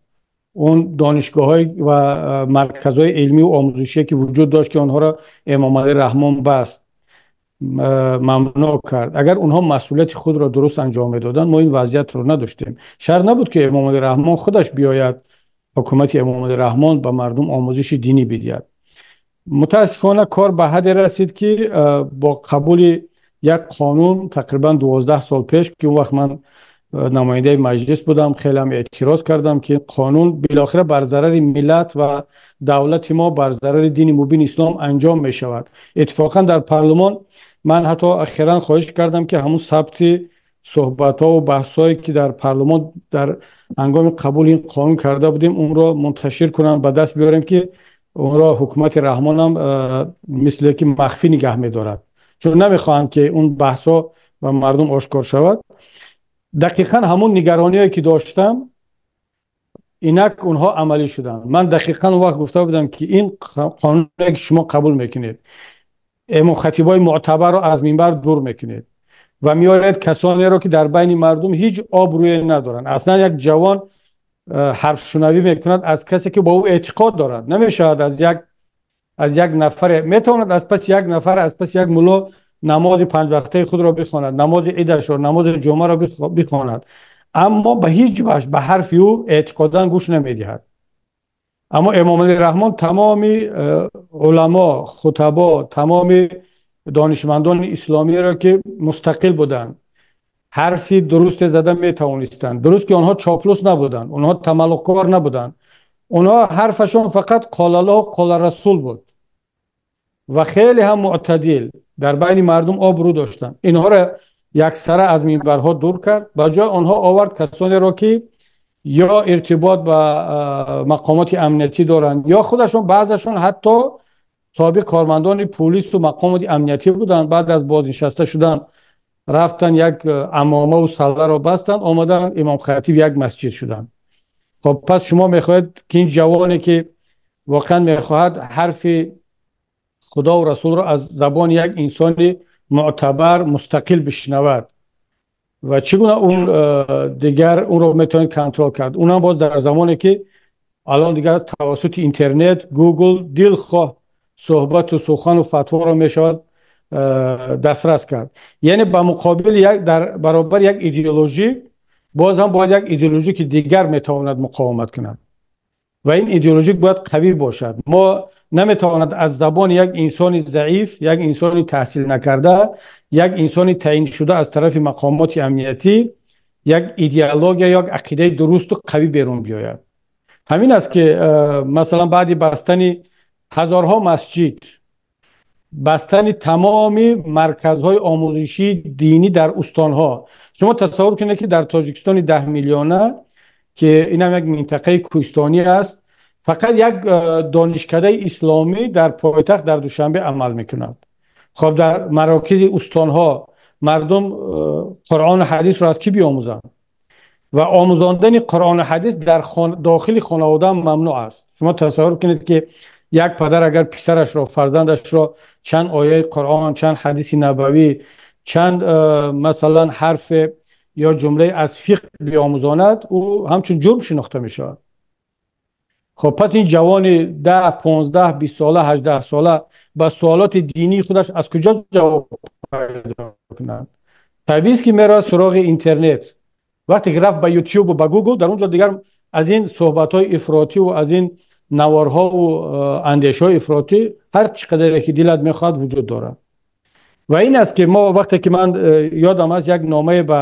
اون دانشگاه های و مرکزهای علمی و آموزشی که وجود داشت که آنها را امام علی رحمان بست، ممنوع کرد، اگر اونها مسئولیت خود را درست انجام میدادند ما این وضعیت رو نداشتیم. شرط نبود که امام علی رحمان خودش بیاید، حکومت امام علی رحمان به مردم آموزش دینی بدهد. متاسفانه کار به حد رسید که با قبول یک قانون تقریبا 12 سال پیش که اون وقت من نماینده مجلس بودم، خیلی هم اعتراض کردم که قانون بالاخره بر ضرر ملت و دولت ما، بر ضرر دین مبین اسلام انجام می شود. اتفاقا در پارلمان من حتی اخیرا خواهش کردم که همون ثبت صحبت ها و بحث هایی که در پارلمان در هنگام قبول این قانون کرده بودیم اون را منتشر کنن، به دست بیاریم که اون را حکومت رحمان هم مثل که مخفی نگه می دارد، چون نمیخواهند که اون بحث ها و مردم آشکار شود. دقیقا همون نگرانی هایی که داشتم اینک اونها عملی شدن. من دقیقا اون وقت گفته بودم که این قانونی که شما قبول میکنید، امام خطیبای معتبر رو از منبر دور میکنید و میارید کسانی رو که در بین مردم هیچ آبرویی ندارن. اصلا یک جوان حرف شنوی میکند از کسی که با او اعتقاد دارد، نمیشود از یک نفر، میتواند از پس یک نفر، از پس یک ملا نماز پنج وقته خود را بخواند، نماز عیدش را، نماز جمعه را بخواند، اما به هیچ وجه به حرف او اعتقادا گوش نمیدهد. اما امام علی رحمان تمام علما، خطبا، تمام دانشمندان اسلامی را که مستقل بودند، حرفی درست زده میتوانستند. درست که آنها چاپلوس نبودند، آنها تملقکار نبودند، آنها حرفشان فقط قال الله قال رسول بود و خیلی هم معتدل در بین مردم آبرو داشتند. اینها را یکسره از منبرها دور کرد، به جای آنها آورد کسانی را که یا ارتباط با مقامات امنیتی دارند یا خودشون، بعضشون حتی سابق کارمندان پلیس و مقامات امنیتی بودند، بعد از بازنشسته شدن رفتن یک عمامه و سله را بستن، آمدن امام خطیب یک مسجد شدن. خب پس شما میخواهید که این جوانی که واقعا میخواهد حرف خدا و رسول را از زبان یک انسان معتبر مستقل بشنود و چگونه اون دیگر اون رو میتونید کنترل کرد؟ اونم باز در زمانی که الان دیگر توسط اینترنت، گوگل، دلخواه صحبت و سخن و فتوا رو میشود دسترس کرد. یعنی به مقابل یک، در برابر یک ایدئولوژی باز هم باید یک ایدئولوژی که دیگر میتواند مقاومت کند و این ایدئولوژی باید قوی باشد. ما نمیتواند از زبان یک انسان ضعیف، یک انسان تحصیل نکرده، یک انسان تعیین شده از طرف مقامات امنیتی یک ایدئولوژی یا یک عقیده درست و قوی بیرون بیاید. همین است که مثلا بعد بستن هزارها مسجد، بستن تمام مرکزهای آموزشی دینی در استانها، شما تصور کنید که در تاجیکستان 10 میلیونه که اینم یک منطقه کوهستانی است، فقط یک دانشکده اسلامی در پایتخت در دوشنبه عمل میکند. خب در مراکز استانها مردم قرآن و حدیث را از کی بیاموزند؟ و آموزاندن قرآن و حدیث در داخل خانواده ممنوع است. شما تصور کنید که Як падар агар писарашро, фарзандашро чанд ояи Қуръон, чанд ҳадиси набавӣ, чанд масалан ҳарф ё ҷумлае аз фиқҳ биомӯзонад, ӯ ҳамчун ҷурм шинохта мешавад. Хуб, пас ин ҷавони 10, 15, 20 сола, 18 сола ба суолоти динии худаш аз куҷо ҷавоб пайдо кунад? Табиист, ки меравад суроғи интернет. Вақте ки рафт ба Ютубу ба Гугл, дар он ҷо дигар аз ин суҳбатҳои ифротӣ аз ин наворҳову андешаҳои ифротӣ ҳар чӣ қадаре ки дилат мехоҳад вуҷуд дорад. Ва ин аст, ки мо вақте ки ман ёдам аст, як номае ба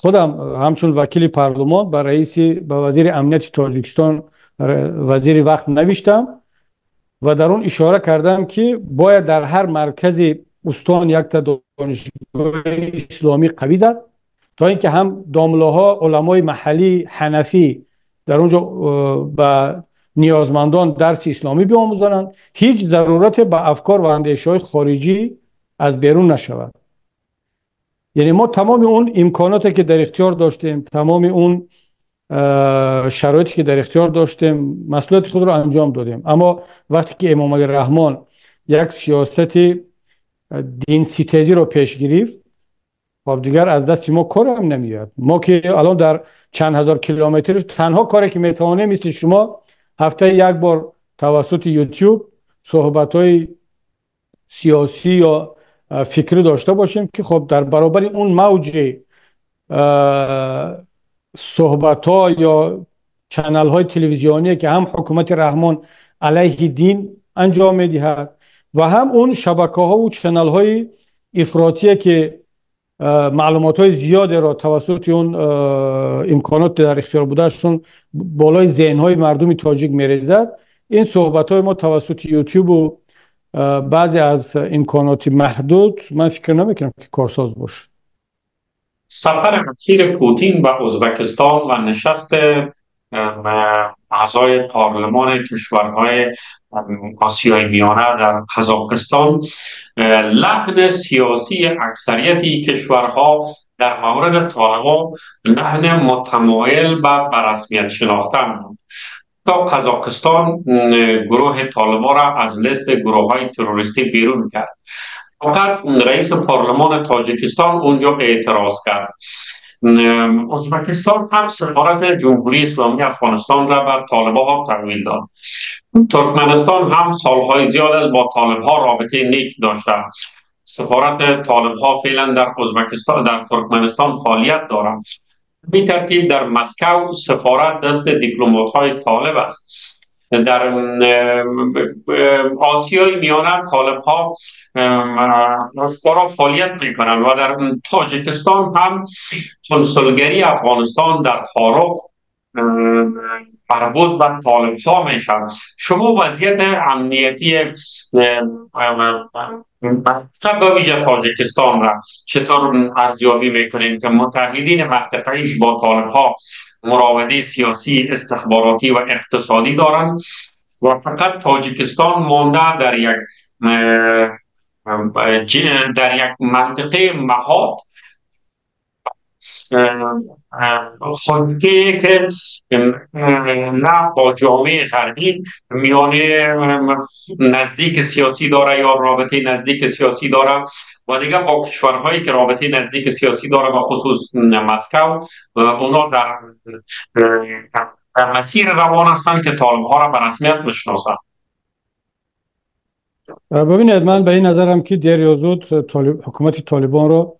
худам ҳамчун вакили парлумон ба раиси, ба вазири амнияти Тоҷикистон, вазири вақт навиштам ва дар он ишора кардам, ки бояд дар ҳар маркази устон якта донишгоҳи исломӣ қавӣ зад, то ин ки ҳам домлаҳо, уламои маҳаллии ҳанафӣ дар он ҷо ба ниёзмандон дарси исломӣ биомӯзонанд, ҳеҷ зарурате ба афкор ва андешаҳои хориҷӣ аз берун нашавад. Яъне мо тамоми он имконоте, ки дар ихтиёр доштем, тамоми он шароите, ки дар ихтиёр доштем, масъулияти худро анҷом додем. Аммо вақте ки Эмомалӣ Раҳмон як сиёсати динситезиро пеш гирифт, хоб, дигар аз дасти мо коре ҳам намеояд. Мо ки алон дар чанд ҳазор километр танҳо коре ки метавонем, мисли шумо ҳафтаи як бор тавассути Ютуб суҳбатҳои сиёсӣ ё фикрӣ дошта бошем, ки хоб, дар баробари он мавҷи суҳбатҳо ё каналҳои телевизионие, ки ҳам ҳукумати Раҳмон алайҳи дин анҷом медиҳад ва ҳам он шабакаҳову каналҳои ифротие, ки маълумотҳои зиёдеро тавассути он имконот дар ихтиёр будаашон болои зеҳнҳои мардуми тоҷик мерезад, ин суҳбатҳои мо тавассути Ютубу баъзе аз имконоти маҳдуд, ман фикр намекунам, ки корсоз бошад. سفر اخیر پوتین به ازبکستان و نشست اعضای پارلمان کشورهای آسیای میانه در قزاقستان، لحن سیاسی اکثریت کشورها در مورد طالبان لحن متمایل به رسمیت شناختن بود. تا قزاقستان گروه طالبان را از لیست گروه های تروریستی بیرون کرد. فقط رئیس پارلمان تاجیکستان اونجا اعتراض کرد. ازبکستان هم سفارت جمهوری اسلامی افغانستان را به طالبان ها تحویل داد. ترکمنستان هم سالهای زیاد از با طالب ها رابطه نیک داشته. سفارت طالب ها فعلا در ازبکستان، در ترکمنستان فعالیت دارند. به ترتیب در مسکو سفارت دست دیپلمات های طالب است. در آسیای میانه طالب ها آشکارا فعالیت میکنند و در تاجیکستان هم کنسولگری افغانستان در خاروغ مربوط به طالب ها میشن. شما وضعیت امنیتی به ویژه تاجیکستان را چطور ارزیابی میکنین که متحدین منطقه‌ایش با طالب ها مراوده سیاسی، استخباراتی و اقتصادی دارند و فقط تاجیکستان مانده در یک منطقه محاط خودی که نه با جامعه غربی میانه نزدیک سیاسی داره یا رابطه نزدیک سیاسی داره و دیگه با کشورهایی که رابطه نزدیک سیاسی داره، به خصوص مسکو، اونا در مسیر روان هستند که طالب ها را به رسمیت میشناسند؟ ببینید، من به این نظرم که دیر یا زود حکومت طالبان را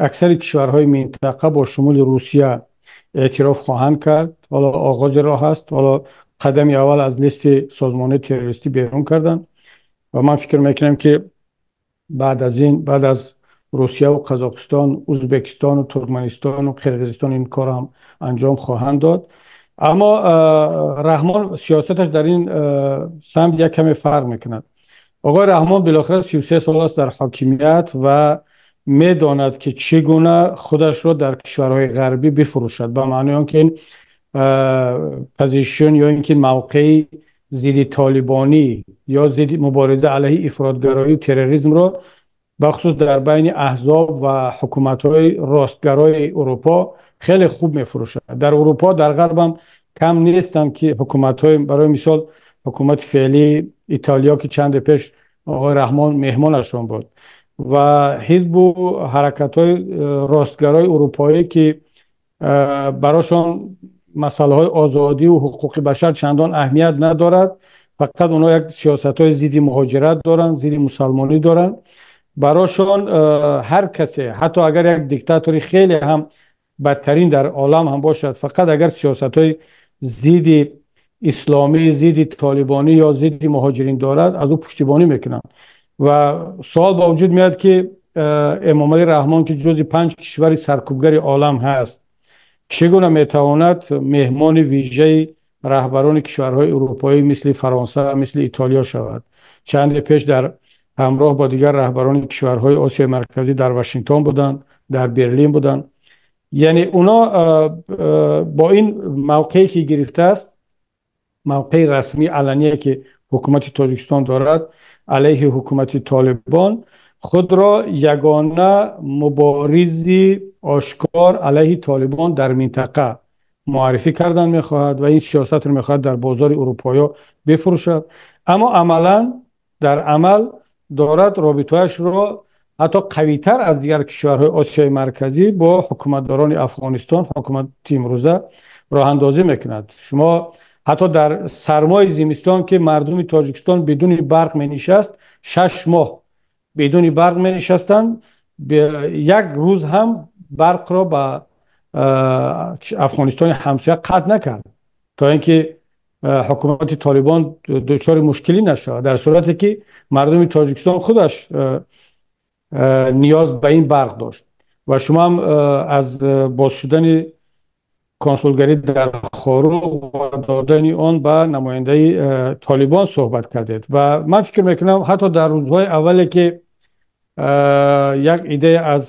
اکثر کشورهای منطقه با شمول روسیه اعتراف خواهند کرد. حالا آغاز راه است. حالا قدم اول از لیست سازمان تروریستی بیرون کردن و من فکر میکنم که بعد از این، بعد از روسیه و قزاقستان، ازبکستان و ترکمنستان و قرقیزستان این کار هم انجام خواهند داد. اما رحمان سیاستش در این سمت یک کمی فرق میکند. آقای رحمان بالاخره 33 سال است در حاکمیت و میداند که چگونه خودش را در کشورهای غربی بفروشد، به معنی آنکه این position یا اینکه موقعی ضد طالبانی یا ضد مبارزه علیه افراط‌گرایی و تروریسم را بخصوص در بین احزاب و حکومت‌های راستگرای اروپا خیلی خوب میفروشد. در اروپا، در غرب هم کم نیستند که حکومت‌های، برای مثال ҳукумати феълии Италия, ки чанде пеш оқои Раҳмон меҳмонашон буд, ва ҳизбу ҳаракатҳои ростгарои урупоӣ, ки барошон масъалаҳои озодӣ ва ҳуқуқи башар чандон аҳамият надорад, фақат онҳо як сиёсатҳои зидди муҳоҷират доранд, зидди мусалмонӣ доранд. Барошон ҳар касе, ҳатто агар як диктатори хеле ҳам бадтарин дар олам ҳам бошад, фақат агар сиёсатҳои зидди исломӣ, зидди толибонӣ ё зидди муҳоҷирин дорад, аз ӯ пуштибонӣ мекунанд. Ва суол ба вуҷуд меояд, ки Эмомалӣ Раҳмон, ки ҷузъи 5 кишвари саркӯбгари олам ҳаст, чӣ гуна метавонад меҳмони вижаи раҳбарони кишварҳои урупоӣ мисли Фаронса, мисли Итолиё шавад? Чанде пеш дар ҳамроҳ бо дигар раҳбарони кишварҳои Осиёи Марказӣ дар Вашингтон буданд, дар Берлин буданд. Яъне اونا бо ин мавқее ки гирифтааст, мавқеи расмии алание ки ҳукумати Тоҷикистон дорад алайҳи ҳукумати Толибон, худро ягона муборизи ошкор алайҳи Толибон дар минтақа муаррифӣ кардан мехоҳад ва ин сиёсатро мехоҳад дар бозори урупоиё бифурӯшад. Аммо амалан дар амал дорад робитаашро ҳатто қавитар аз дигар кишварҳои Осиёи Марказӣ бо ҳукуматдорони Афғонистон, ҳукумати имрӯза, роҳандозӣ мекунад. Шумо ҳатто дар сармои зимистон, ки мардуми Тоҷикистон бидуни барқ менишаст, 6 моҳ бидуни барқ менишастанд, як рӯз ҳам барқро ба Афғонистони ҳамсоя қатъ накард, то ин ки ҳукумати Толибон дучори мушкилӣ нашавад, дар сурате ки мардуми Тоҷикистон худаш ниёз ба ин барқ дошт. Ва шумо ҳам аз боз шудани консулгарӣ дар Хоруғ ва додани он ба намояндаи Толибон суҳбат кардед. Ва ман фикр мекунам, ҳатто дар рӯзҳои аввале ки як идея аз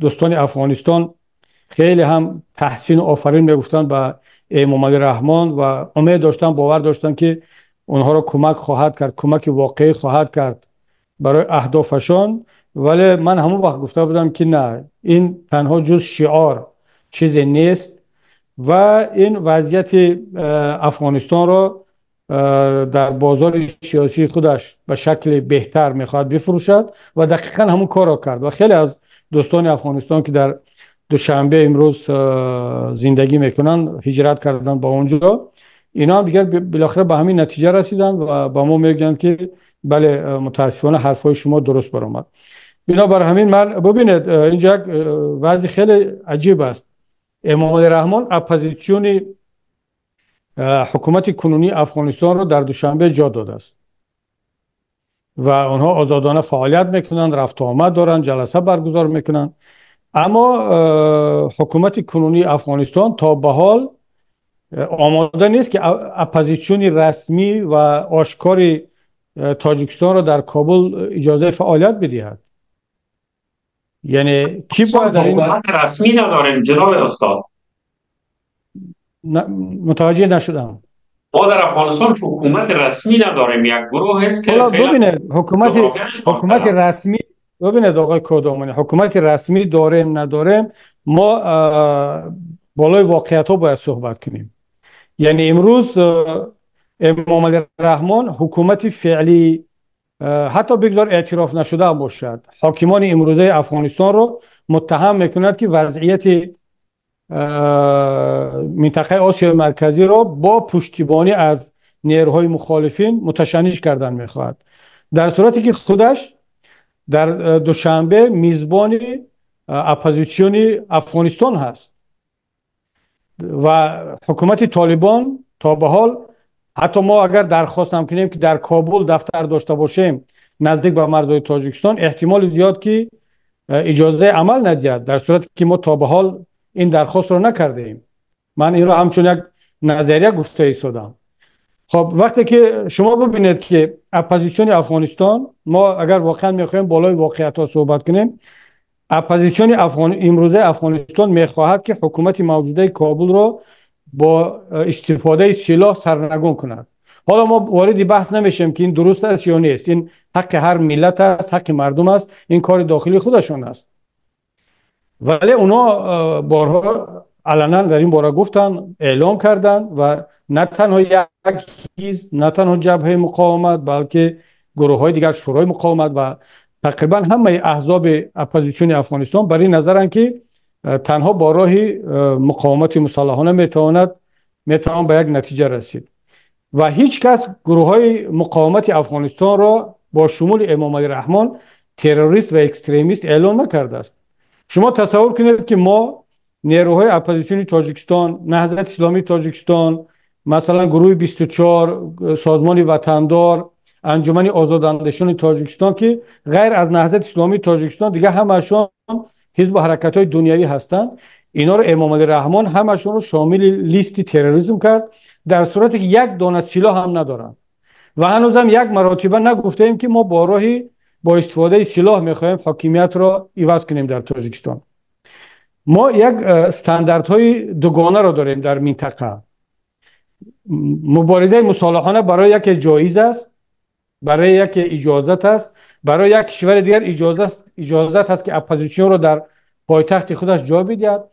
дӯстони Афғонистон хеле ҳам таҳсину офарин мегуфтанд ба Эмомалӣ Раҳмон ва умед доштанд, бовар доштанд, ки онҳоро кӯмак хоҳад кард, кӯмаки воқеӣ хоҳад кард барои аҳдофашон. Вале ман ҳамон вақт гуфта будам, ки на, ин танҳо ҷуз шиор чизе нест ва ин вазъияти Афғонистонро дар бозори сиёсии худаш ба шакли беҳтар мехоҳад бифурӯшад. Ва дақиқан ҳамон корро кард. Ва хеле аз дӯстони Афғонистон, ки дар Душанбе имрӯз зиндагӣ мекунанд, ҳиҷрат карданд ба он ҷо, ино ҳам дигар билохира ба ҳамин натиҷа расиданд ва ба мо мегӯянд, ки бале, мутаассифона ҳарфҳои шумо дуруст баромад. Бинобар ҳамин ман, бубинед, инҷо як вазъи хеле аҷиб аст. Эмомалӣ Раҳмон оппозитсиони ҳукумати кунунии Афғонистонро дар Душанбе ҷо додааст ва онҳо озодона фаъолият мекунанд, рафту омад доранд, ҷаласа баргузор мекунанд. Аммо ҳукумати кунунии Афғонистон то ба ҳол омода нест, ки оппозитсиони расмӣ ва ошкори Тоҷикистонро дар Кобул иҷозаи фаъолият бидиҳад. Яъне ки бояд дар ин расмӣ надорем, ҷаноби устод. Мутаваҷҷеҳ нашудам. Мо дар Афғонистон ҳукумати расмӣ надорем, як гурӯҳ ҳаст ки бубинед, ҳукумати расмӣ, бубинед, оқои Кодомонӣ, ҳукумати расмӣ дорем, надорем, мо болои воқеиятҳо бояд суҳбат кунем. Яъне имрӯз Эмомалӣ Раҳмон ҳукумати феълӣ, ҳатто бигзор эътироф нашуда бошад, ҳокимони имрӯзаи Афғонистонро муттаҳам мекунад, ки вазъияти минтақаи Осиёи Марказиро бо пуштибонӣ аз нерӯҳои мухолифин муташанниҷ кардан мехоҳад, дар сурате ки худаш дар Душанбе мизбони оппозитсиони Афғонистон ҳаст. Ва ҳукумати Толибон то ба ҳол, ҳатто мо агар дархост ҳам кунем, ки дар Кобул дафтар дошта бошем наздик ба марзҳои Тоҷикистон, эҳтимоли зиёд, ки иҷозаи амал надиҳад, дар сурате ки мо то ба ҳол ин дархостро накардаем. Ман инро ҳамчун як назария гуфта истодам. Хоб, вақте ки шумо бубинед, ки оппозитсиони Афғонистон, мо агар воқеан мехоҳем болои воқеиятҳо суҳбат кунем, оппозитсиони имрӯзаи Афғонистон мехоҳад, ки ҳукумати мавҷудаи Кобулро бо истифодаи силоҳ сарнагун кунад. Ҳоло мо вориди баҳс намешем, ки ин дуруст аст ё нест. Ин ҳаққи ҳар миллат аст, ҳаққи мардум аст, ин кори дохилии худашон аст. Вале онҳо борҳо علنا در این باره گفتن، اعلام کردن و نه تنها یک حزب، نه تنها جبهه مقاومت، بلکه گروه های دیگر، شورای مقاومت و تقریبا همه احزاب اپوزیسیون افغانستان بر این نظرند که تنها با راه مقاومت مسلحانه میتوان به یک نتیجه رسید و هیچ کس گروه های مقاومت افغانستان را با شمول امام علی رحمان تروریست و اکستریمیست اعلام نکرده است. شما تصور کنید که ما نیروهای اپوزیسیون تاجیکستان، نهضت اسلامی تاجیکستان، مثلا گروه 24، سازمان وطندار، انجمن آزاداندیشان تاجیکستان که غیر از نهضت اسلامی تاجیکستان دیگه همشون حزب و حرکت های دنیوی هستند، اینا رو امام علی رحمان همشون رو شامل لیست تروریسم کرد، در صورتی که یک دانه سلاح هم ندارند و هنوزم یک مراتبه نگفتیم که ما با راهی با استفاده سلاح میخواهیم حاکمیت را عوض کنیم در تاجیکستان. ما یک استانداردهای دوگانه را داریم در منطقه. مبارزه مسلحانه برای یک جایز است، برای یک اجازت است، برای یک کشور دیگر اجازت است که اپوزیسیون را در پایتخت خودش جا بدهد،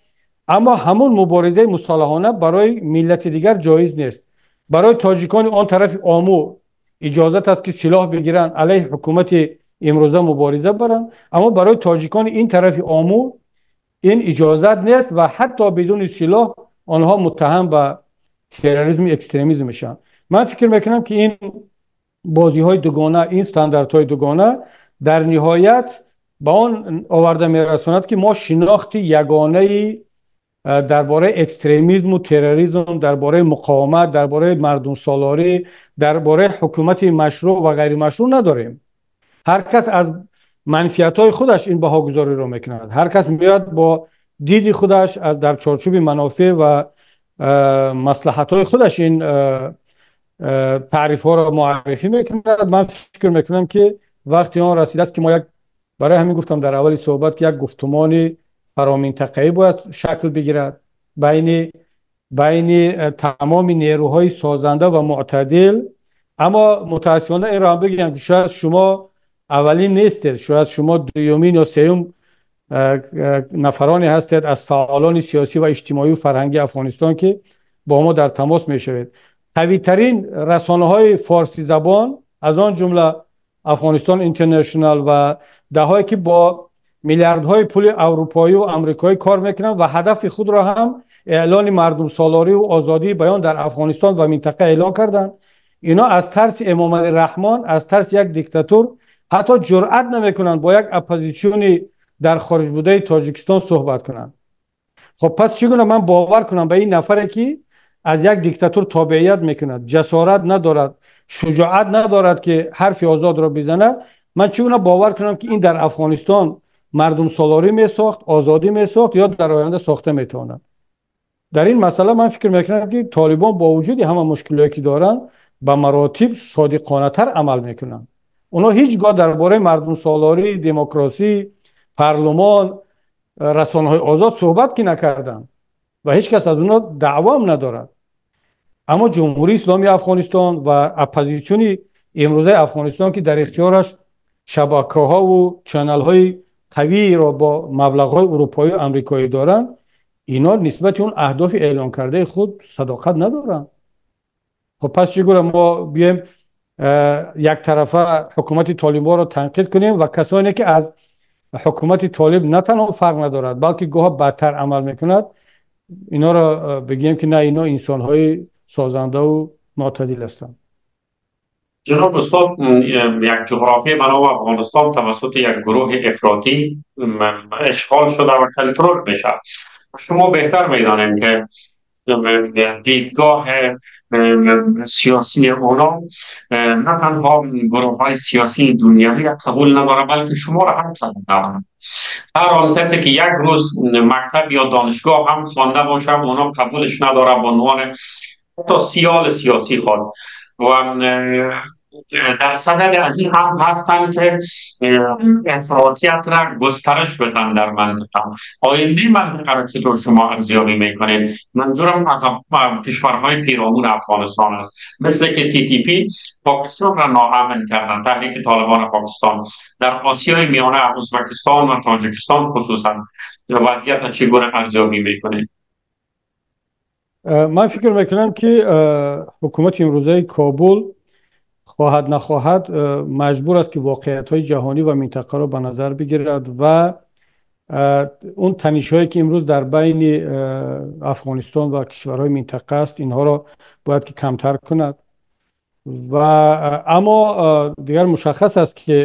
اما همون مبارزه مسلحانه برای ملت دیگر جایز نیست. برای تاجیکان آن طرف آمو اجازت است که سلاح بگیرند علیه حکومت امروزه مبارزه برند، اما برای تاجیکان این طرف آمو این اجازت نیست و حتی بدون سلاح آنها متهم به تروریسم اکستریمیسم میشن. من فکر میکنم که این بازی های دوگانه، این استانداردهای دوگانه در نهایت به آن آورده میرساند که ما شناخت یگانه درباره اکستریمیسم و تروریسم، درباره مقاومت، درباره مردم سالاری، درباره حکومت مشروع و غیر مشروع نداریم. هر کس از منفیت های خودش این بهاگذاری رو میکند، هر کس میاد با دید خودش از در چارچوب منافع و مصلحت های خودش این تعریف ها را معرفی میکند. من فکر میکنم که وقتی آن رسیده است که ما یک، برای همین گفتم در اول صحبت که یک گفتمان فرامنطقه‌ای باید شکل بگیرد بین تمام نیروهای سازنده و معتدل. اما متاسفانه این را هم بگم که شاید شما اولین نیستید، شاید شما دومین یا سوم نفرانی هستید از فعالان سیاسی و اجتماعی و فرهنگی افغانستان که با ما در تماس میشوید. قوی ترین رسانه های فارسی زبان از آن جمله افغانستان اینترنشنال و دهایی که با میلیاردهای پول اروپایی و امریکایی کار میکنند و هدف خود را هم اعلان مردم سالاری و آزادی بیان در افغانستان و منطقه اعلان کردند، اینا از ترس امام علی رحمان، از ترس یک دیکتاتور حتی جرأت نمیکنند با یک اپوزیسیون در خارج بوده تاجیکستان صحبت کنند. خب پس چگونه من باور کنم به این نفری که از یک دیکتاتور تابعیت میکند، جسارت ندارد، شجاعت ندارد که حرف آزاد را بزند، من چگونه باور کنم که این در افغانستان مردم سالاری می ساخت، آزادی می ساخت یا در آینده ساخته میتواند؟ در این مسئله من فکر میکنم که طالبان با وجود همه مشکلاتی که دارند به مراتب صادقانه تر عمل میکنند. اونا هیچگاه درباره مردم سالاری، دموکراسی، پارلمان، رسانه‌های آزاد صحبت که نکردند و هیچ کس از اونا دعوا هم ندارد. اما جمهوری اسلامی افغانستان و اپوزیسیون امروزه افغانستان که در اختیارش شبکه‌ها و چنل‌های قوی را با مبلغ‌های اروپایی و امریکایی دارند، اینا نسبت اون اهداف اعلان کرده خود صداقت ندارند. خب پس چگونه ما بیایم یک طرفه حکومت طالبان را تنقید کنیم و کسانی که از حکومت طالب نه تنها فرق ندارد بلکه گاه بدتر عمل میکند، اینا را بگیم که نه، اینا انسان‌های سازنده و معتدل هستند؟ جناب استاد، یک جغرافی بنا افغانستان توسط یک گروه افراطی اشغال شده و کنترل میشه. شما بهتر میدانیم که دیدگاه سیاسی اونا نه تنها گروه های سیاسی دنیوی قبول نداره بلکه شما را هم قبول نداره. هر آن کسی که یک روز مکتب یا دانشگاه هم خوانده باشه اونا قبولش نداره به عنوان حتی سیال سیاسی خود، و در صدد از این هم هستند که افراطیت را گسترش بدن در منطقه. آینده منطقه را چطور شما ارزیابی میکنید؟ منظورم از کشورهای پیرامون افغانستان است، مثل که TTP پاکستان را ناامن کردن، تحریک طالبان پاکستان در آسیای میانه، ازبکستان و تاجیکستان خصوصا، وضعیت را چگونه ارزیابی میکنید؟ Ман фикр мекунам, ки ҳукумати имрӯзаи Кобул хоҳад нахоҳад маҷбур аст, ки воқеиятҳои ҷаҳонӣ ва минтақаро ба назар бигирад ва он танишҳое, ки имрӯз дар байни Афғонистон ва кишварҳои минтақа аст, инҳоро бояд ки камтар кунад. Ва аммо дигар мушаххас аст, ки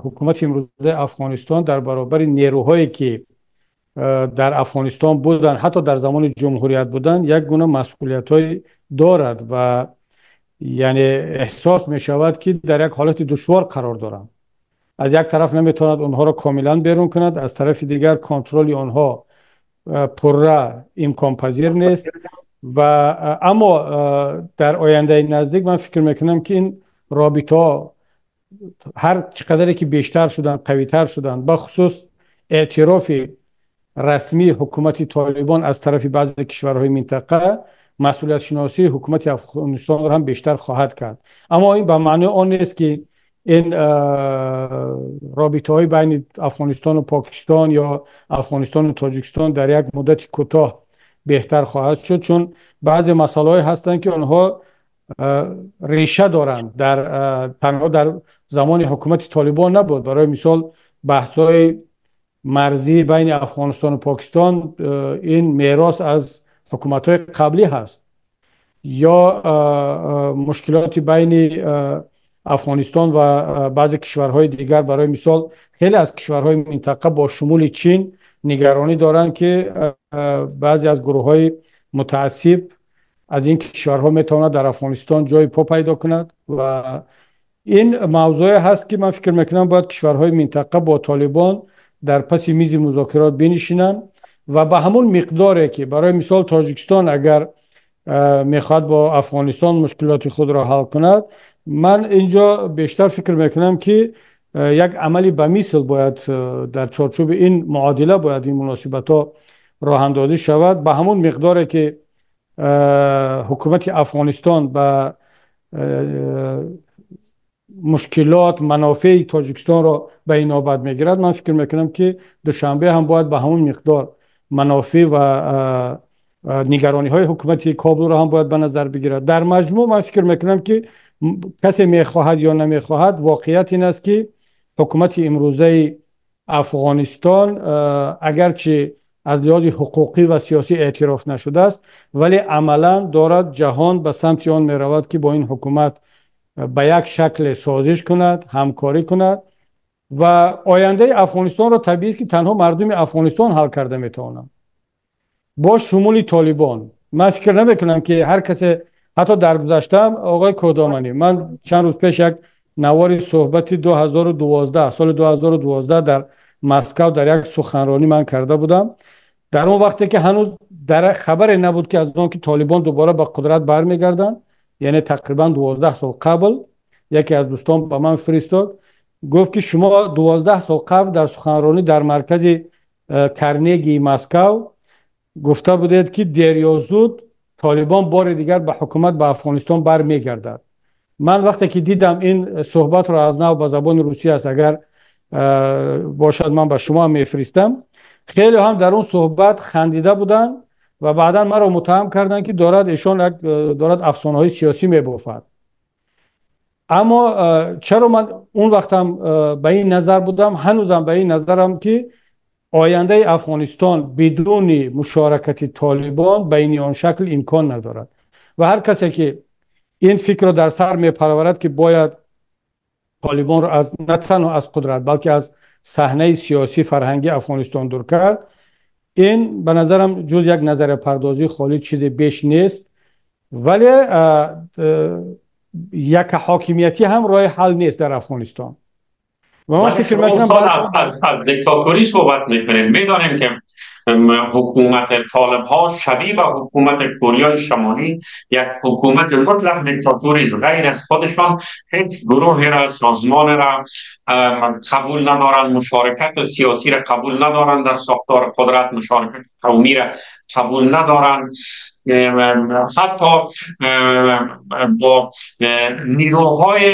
ҳукумати имрӯзаи Афғонистон дар баробари нерӯҳое, ки дар Афғонистон буданд, ҳатто дар замони ҷумҳурият буданд, як гуна масъулиятҳое дорад ва яъне эҳсос мешавад, ки дар як ҳолати душвор қарор доранд. Аз як тараф наметавонад онҳоро комилан берун кунад, аз тарафи дигар контроли онҳо пурра имконпазир нест. Ва аммо дар ояндаи наздик ман фикр мекунам, ки ин робитаҳо ҳар чӣ қадаре ки бештар шуданд, қавитар шуданд, бахусус эътирофи расмии ҳукумати Толибон аз тарафи баъзе кишварҳои минтақа, масъулиятшиносии ҳукумати Афғонистонро ҳам бештар хоҳад кард. Аммо ин ба маънои он нест, ки ин робитаҳои байни Афғонистону Покистон ё Афғонистону Тоҷикистон дар як муддати кӯтоҳ беҳтар хоҳад шуд, чун баъзе масъалаҳое ҳастанд, ки онҳо реша доранд, дар танҳо дар замони ҳукумати Толибон набуд. Барои мисол, баҳсҳои марзӣ байни Афғонистону Покистон ин мерос аз ҳукуматҳои қаблӣ ҳаст ё мушкилоти байни Афғонистон ва баъзе кишварҳои дигар. Барои мисол, хеле аз кишварҳои минтақа бо шумули Чин нигаронӣ доранд, ки баъзе аз гурӯҳҳои мутаассиб аз ин кишварҳо метавонад дар Афғонистон ҷои по пайдо кунад. Ва ин мавзӯе ҳаст, ки ман фикр мекунам, бояд кишварҳои минтақа бо Толибон дар паси мизи музокирот бинишинанд ва ба ҳамон миқдоре, ки барои мисол Тоҷикистон агар мехоҳад бо Афғонистон мушкилоти худро ҳал кунад, ман инҷо бештар фикр мекунам, ки як амали ба мисл бояд дар чорчӯби ин муодила бояд ин муносибатҳо роҳандозӣ шавад. Ба ҳамон миқдоре, ки ҳукумати Афғонистон ба мушкилот, манофеи Тоҷикистонро ба инобат мегирад, ман фикр мекунам, ки Душанбе ҳам бояд ба ҳамон миқдор манофеъ ва нигарониҳои ҳукумати Кобулро ҳам бояд ба назар бигирад. Дар маҷмӯъ ман фикр мекунам, ки касе мехоҳад ё намехоҳад, воқеият ин аст, ки ҳукумати имрӯзаи Афғонистон агарчи аз лиҳози ҳуқуқӣ ва сиёсӣ эътироф нашудааст, вале амалан дорад ҷаҳон ба самти он меравад, ки бо ин ҳукумат ба як шакле созиш кунад, ҳамкорӣ кунад. Ва ояндаи Афғонистонро табиист, ки танҳо мардуми Афғонистон ҳал карда метавонанд бо шумули Толибон. Ман фикр намекунам, ки ҳар касе ҳатто дар гузаштаам, оғои Кодоманӣ, ман чанд рӯз пеш як навори суҳбати 2012, соли 2012 дар Москав дар як суханронӣ ман карда будам, дар он вақте ки ҳанӯз дар хабаре набуд, ки аз он ки Толибон дубора ба қудрат бармегарданд, яъне тақрибан 12 сол қабл. Яке аз дӯстон ба ман фиристод, гуфт, ки шумо 12 сол қабл дар суханронӣ дар маркази Карнегии Москав гуфта будед, ки дер ё зуд Толибон бори дигар ба ҳукумат ба Афғонистон бармегардад. Ман вақте ки дидам ин суҳбатро, аз нав ба забони русӣ аст, агар бошад, ман ба шумо мефиристам, хеле ҳам дар он суҳбат хандида буданд ва баъдан маро муттаҳам карданд, ки дорад эшон як дорад афсонаҳои сиёсӣ мебофад. Аммо чаро ман он вақтам ба ин назар будам, ҳанӯзам ба ин назарам, ки ояндаи Афғонистон бидуни мушоракати Толибон ба ин он шакл имкон надорад. Ва ҳар касе ки ин фикрро дар сар мепарварад, ки бояд Толибонро аз на танҳо аз қудрат, балки аз саҳнаи сиёсӣ, фарҳангии Афғонистон дур кард, ин ба назарам ҷуз як назариапардозии холӣ чизе беш нест. Вале як ҳокимиятӣ ҳам роҳи ҳал нест дар Афғонистон. Ва ман фикр мекунам аз диктаторӣ суҳбат мекунем. Медонем, ки ҳукумати толиб ҳо шабеҳ ба ҳукумати Кореяи Шимолӣ як ҳукумати мутлақ диктаторӣ аст. Ғайр аз худашон ҳеҷ гурӯҳеро, созмонеро қабул надоранд, мушорикати сиёсиро қабул надоранд, дар сохтори қудрат мушорикати қавмиро қабул надоранд, ҳатто бо нерӯҳои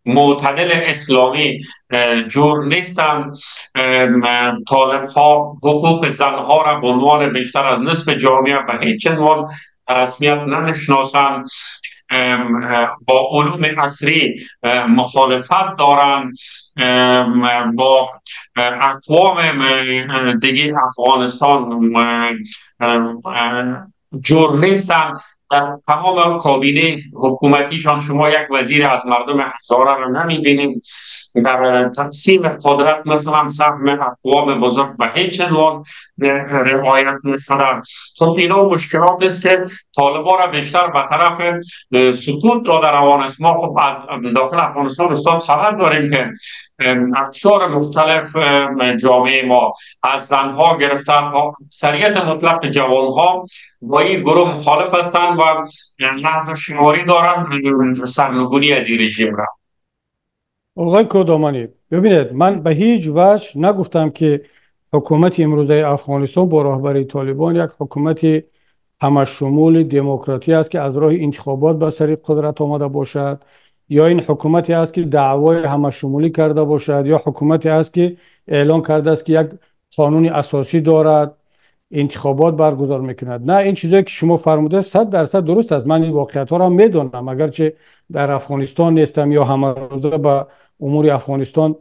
معتدل اسلامی جور نیستند. طالب ها حقوق زنها را به عنوان بیشتر از نصف جامعه به هیچ عنوان رسمیت نمیشناسند، با علوم عصری مخالفت دارند، با اقوام دیگه افغانستان جور نیستند. در تمام کابینه حکومتیشان شما یک وزیر از مردم هزاره را نمیبینید. در تقسیم قدرت مثلا سهم اقوام بزرگ به هیچ عنوان رعایت نشده. خب اینا مشکلات است که طالبان را بیشتر به طرف سقوط داده روان است. ما خب از داخل افغانستان استاد خبر داریم که اقشار مختلف جامعه ما از زنها گرفته تا اکثریت مطلق جوانها با این گروه مخالف هستند و لحظه شماری دارند سرنگونی از این رژیم را. آقای کودامانی، ببینید من به هیچ وجه نگفتم که حکومت امروزه افغانستان با راهبری طالبان یک حکومت همشمول دموکراتی است که از راه انتخابات به سر قدرت آمده باشد، یا این حکومتی است که دعوای همشمولی کرده باشد، یا حکومتی است که اعلان کرده است که یک قانون اساسی دارد، انتخابات برگزار میکند. نه، این چیزایی که شما فرموده 100% درست است. من این واقعیت ها را میدونم، اگرچه در افغانستان نیستم یا همه روزه به امور افغانستان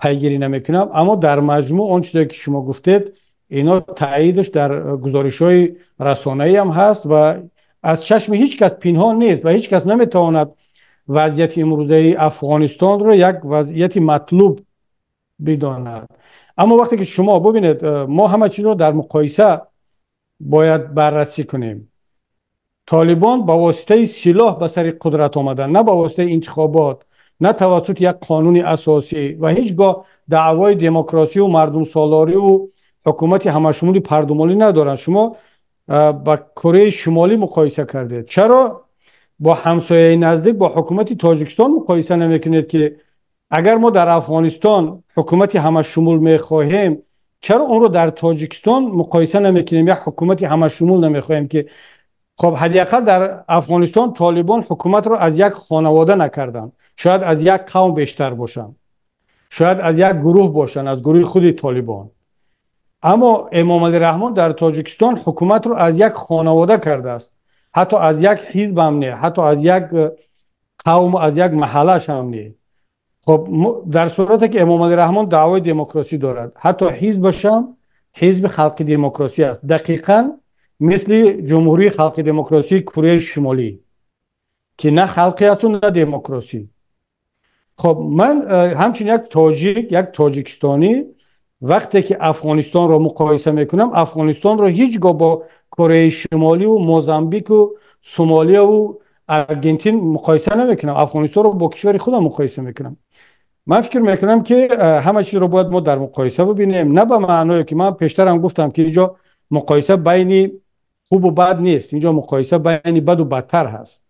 پیگیری نمیکنم، اما در مجموع آن چیزایی که شما گفتید اینا تاییدش در گزارش های رسانه‌ای هم هست و از چشم هیچ کس پنهان نیست و هیچ کس نمیتواند وضعیت امروزه افغانستان رو یک وضعیت مطلوب بداند. اما وقتی که شما ببینید، ما همه چیز رو در مقایسه باید بررسی کنیم. طالبان با واسطه سلاح به سر قدرت آمدن، نه با واسطه انتخابات، نه توسط یک قانون اساسی و هیچگاه دعوای دموکراسی و مردم سالاری و حکومت همشمولی پردمالی ندارن. شما با کره شمالی مقایسه کردید، چرا با همسایه نزدیک با حکومت تاجیکستان مقایسه نمیکنید که اگر ما در افغانستان حکومت همشمول میخواهیم چرا اون رو در تاجیکستان مقایسه نمیکنیم؟ یا حکومت همشمول نمیخواهیم که خب حداقل در افغانستان طالبان حکومت رو از یک خانواده نکردن، شاید از یک قوم بیشتر باشن، شاید از یک گروه باشن، از گروه خود طالبان. اما امام علی رحمان در تاجیکستان حکومت رو از یک خانواده کرده است، حتی از یک حزب هم نه، حتی از یک قوم، از یک محله‌اش هم نه. خب در صورتی که امام علی رحمان دعوای دموکراسی دارد، حتی حزبش هم حزب خلق دموکراسی است، دقیقاً مثل جمهوری خلق دموکراسی کره شمالی که نه خلقی است و نه دموکراسی. خب من همچنین یک تاجیک، یک تاجیکستانی وقتی که افغانستان را مقایسه میکنم، افغانستان را هیچگاه با کره شمالی و موزامبیک و سومالیا و ارژانتین مقایسه نمیکنم، افغانستان رو با کشور خودم مقایسه میکنم. من فکر میکنم که همه چیز رو باید ما در مقایسه ببینیم، نه به معنای که من پیشتر هم گفتم که اینجا مقایسه بین خوب و بد نیست، اینجا مقایسه بین بد و بدتر هست.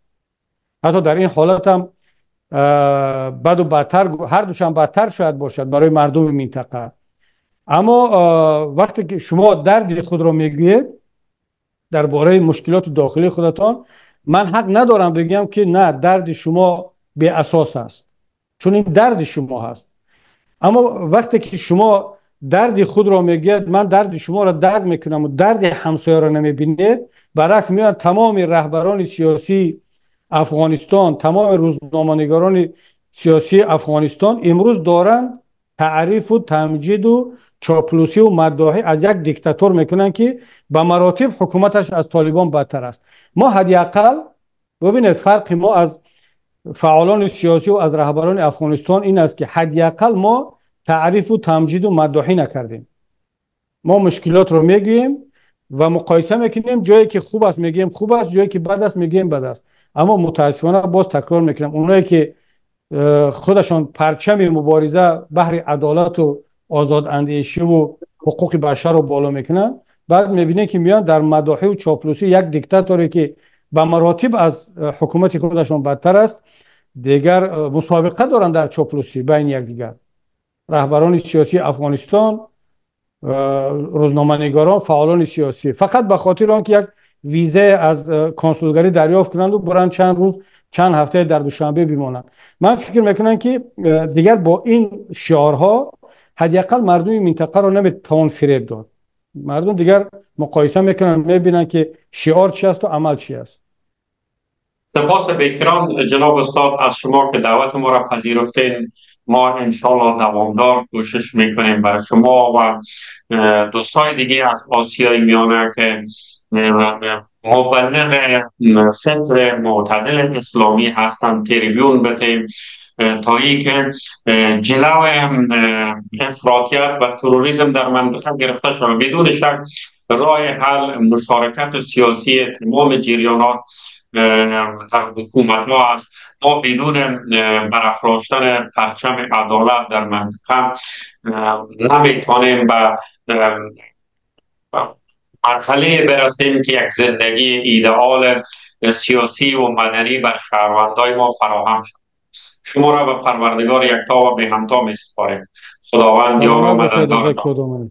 حتی در این حالت هم بد و بدتر، هر دوشان بدتر شاید باشد برای مردم منطقه. اما وقتی که شما درد خود را میگویید درباره مشکلات داخلی خودتان، من حق ندارم بگم که نه درد شما بی اساس است، چون این درد شما هست. اما وقتی که شما درد خود را میگوید، من درد شما را درد میکنم و درد همسایه را نمیبینید، برعکس میان تمام رهبران سیاسی افغانستان، تمام روزنامه‌نگاران سیاسی افغانستان امروز دارند تعریف و تمجید و چاپلوسی و مداحی از یک دیکتاتور میکنن که به مراتب حکومتش از طالبان بدتر است. ما حداقل ببینید فرق ما از فعالان سیاسی و از رهبران افغانستان این است که حداقل ما تعریف و تمجید و مداحی نکردیم. ما مشکلات رو میگوییم و مقایسه میکنیم، جایی که خوب است میگیم خوب است، جایی که بد است میگیم بد است. اما متاسفانه باز تکرار میکنم، اونایی که خودشان پرچم مبارزه بهر عدالت و آزاد اندیشی و حقوق بشر رو بالا میکنن، بعد میبینه که میان در مداحی و چاپلوسی یک دیکتاتوری که به مراتب از حکومت خودشان بدتر است دیگر مسابقه دارن در چاپلوسی بین یکدیگر. رهبران سیاسی افغانستان، روزنامه‌نگاران، فعالان سیاسی، فقط به خاطر آنکه یک ویزه از کنسولگری دریافت کنند و برن چند روز Чанд ҳафтае дар Душанбе бимонанд. Ман фикр мекунам, ки дигар бо ин шиорҳо ҳадди ақал мардуми минтақаро наметавон фиреб дод. Мардум дигар муқоиса мекунанд, мебинанд, ки шиор чи асту амал чи аст. سپاس بیکران جناب استاد از شما که دعوت ما را پذیرفتین. ما انشالله دوامدار کوشش میکنیم برای شما و دوستای دیگه از آسیای میانه که مبلغ فکر معتدل اسلامی هستند تریبیون بتیم تا ای که جلو افراطیت و تروریسم در منطقه گرفته شود. بدون شک راه حل مشارکت سیاسی تمام جریانات در حکومت ها است. ما بدون برافراشتن پرچم عدالت در منطقه نمیتونیم به مرحله برسیم که یک زندگی ایدئال سیاسی و مدنی بر شهروندای ما فراهم شد. شما را به پروردگار یکتا و به همتا می سپاریم. خداوند یار و مددگار.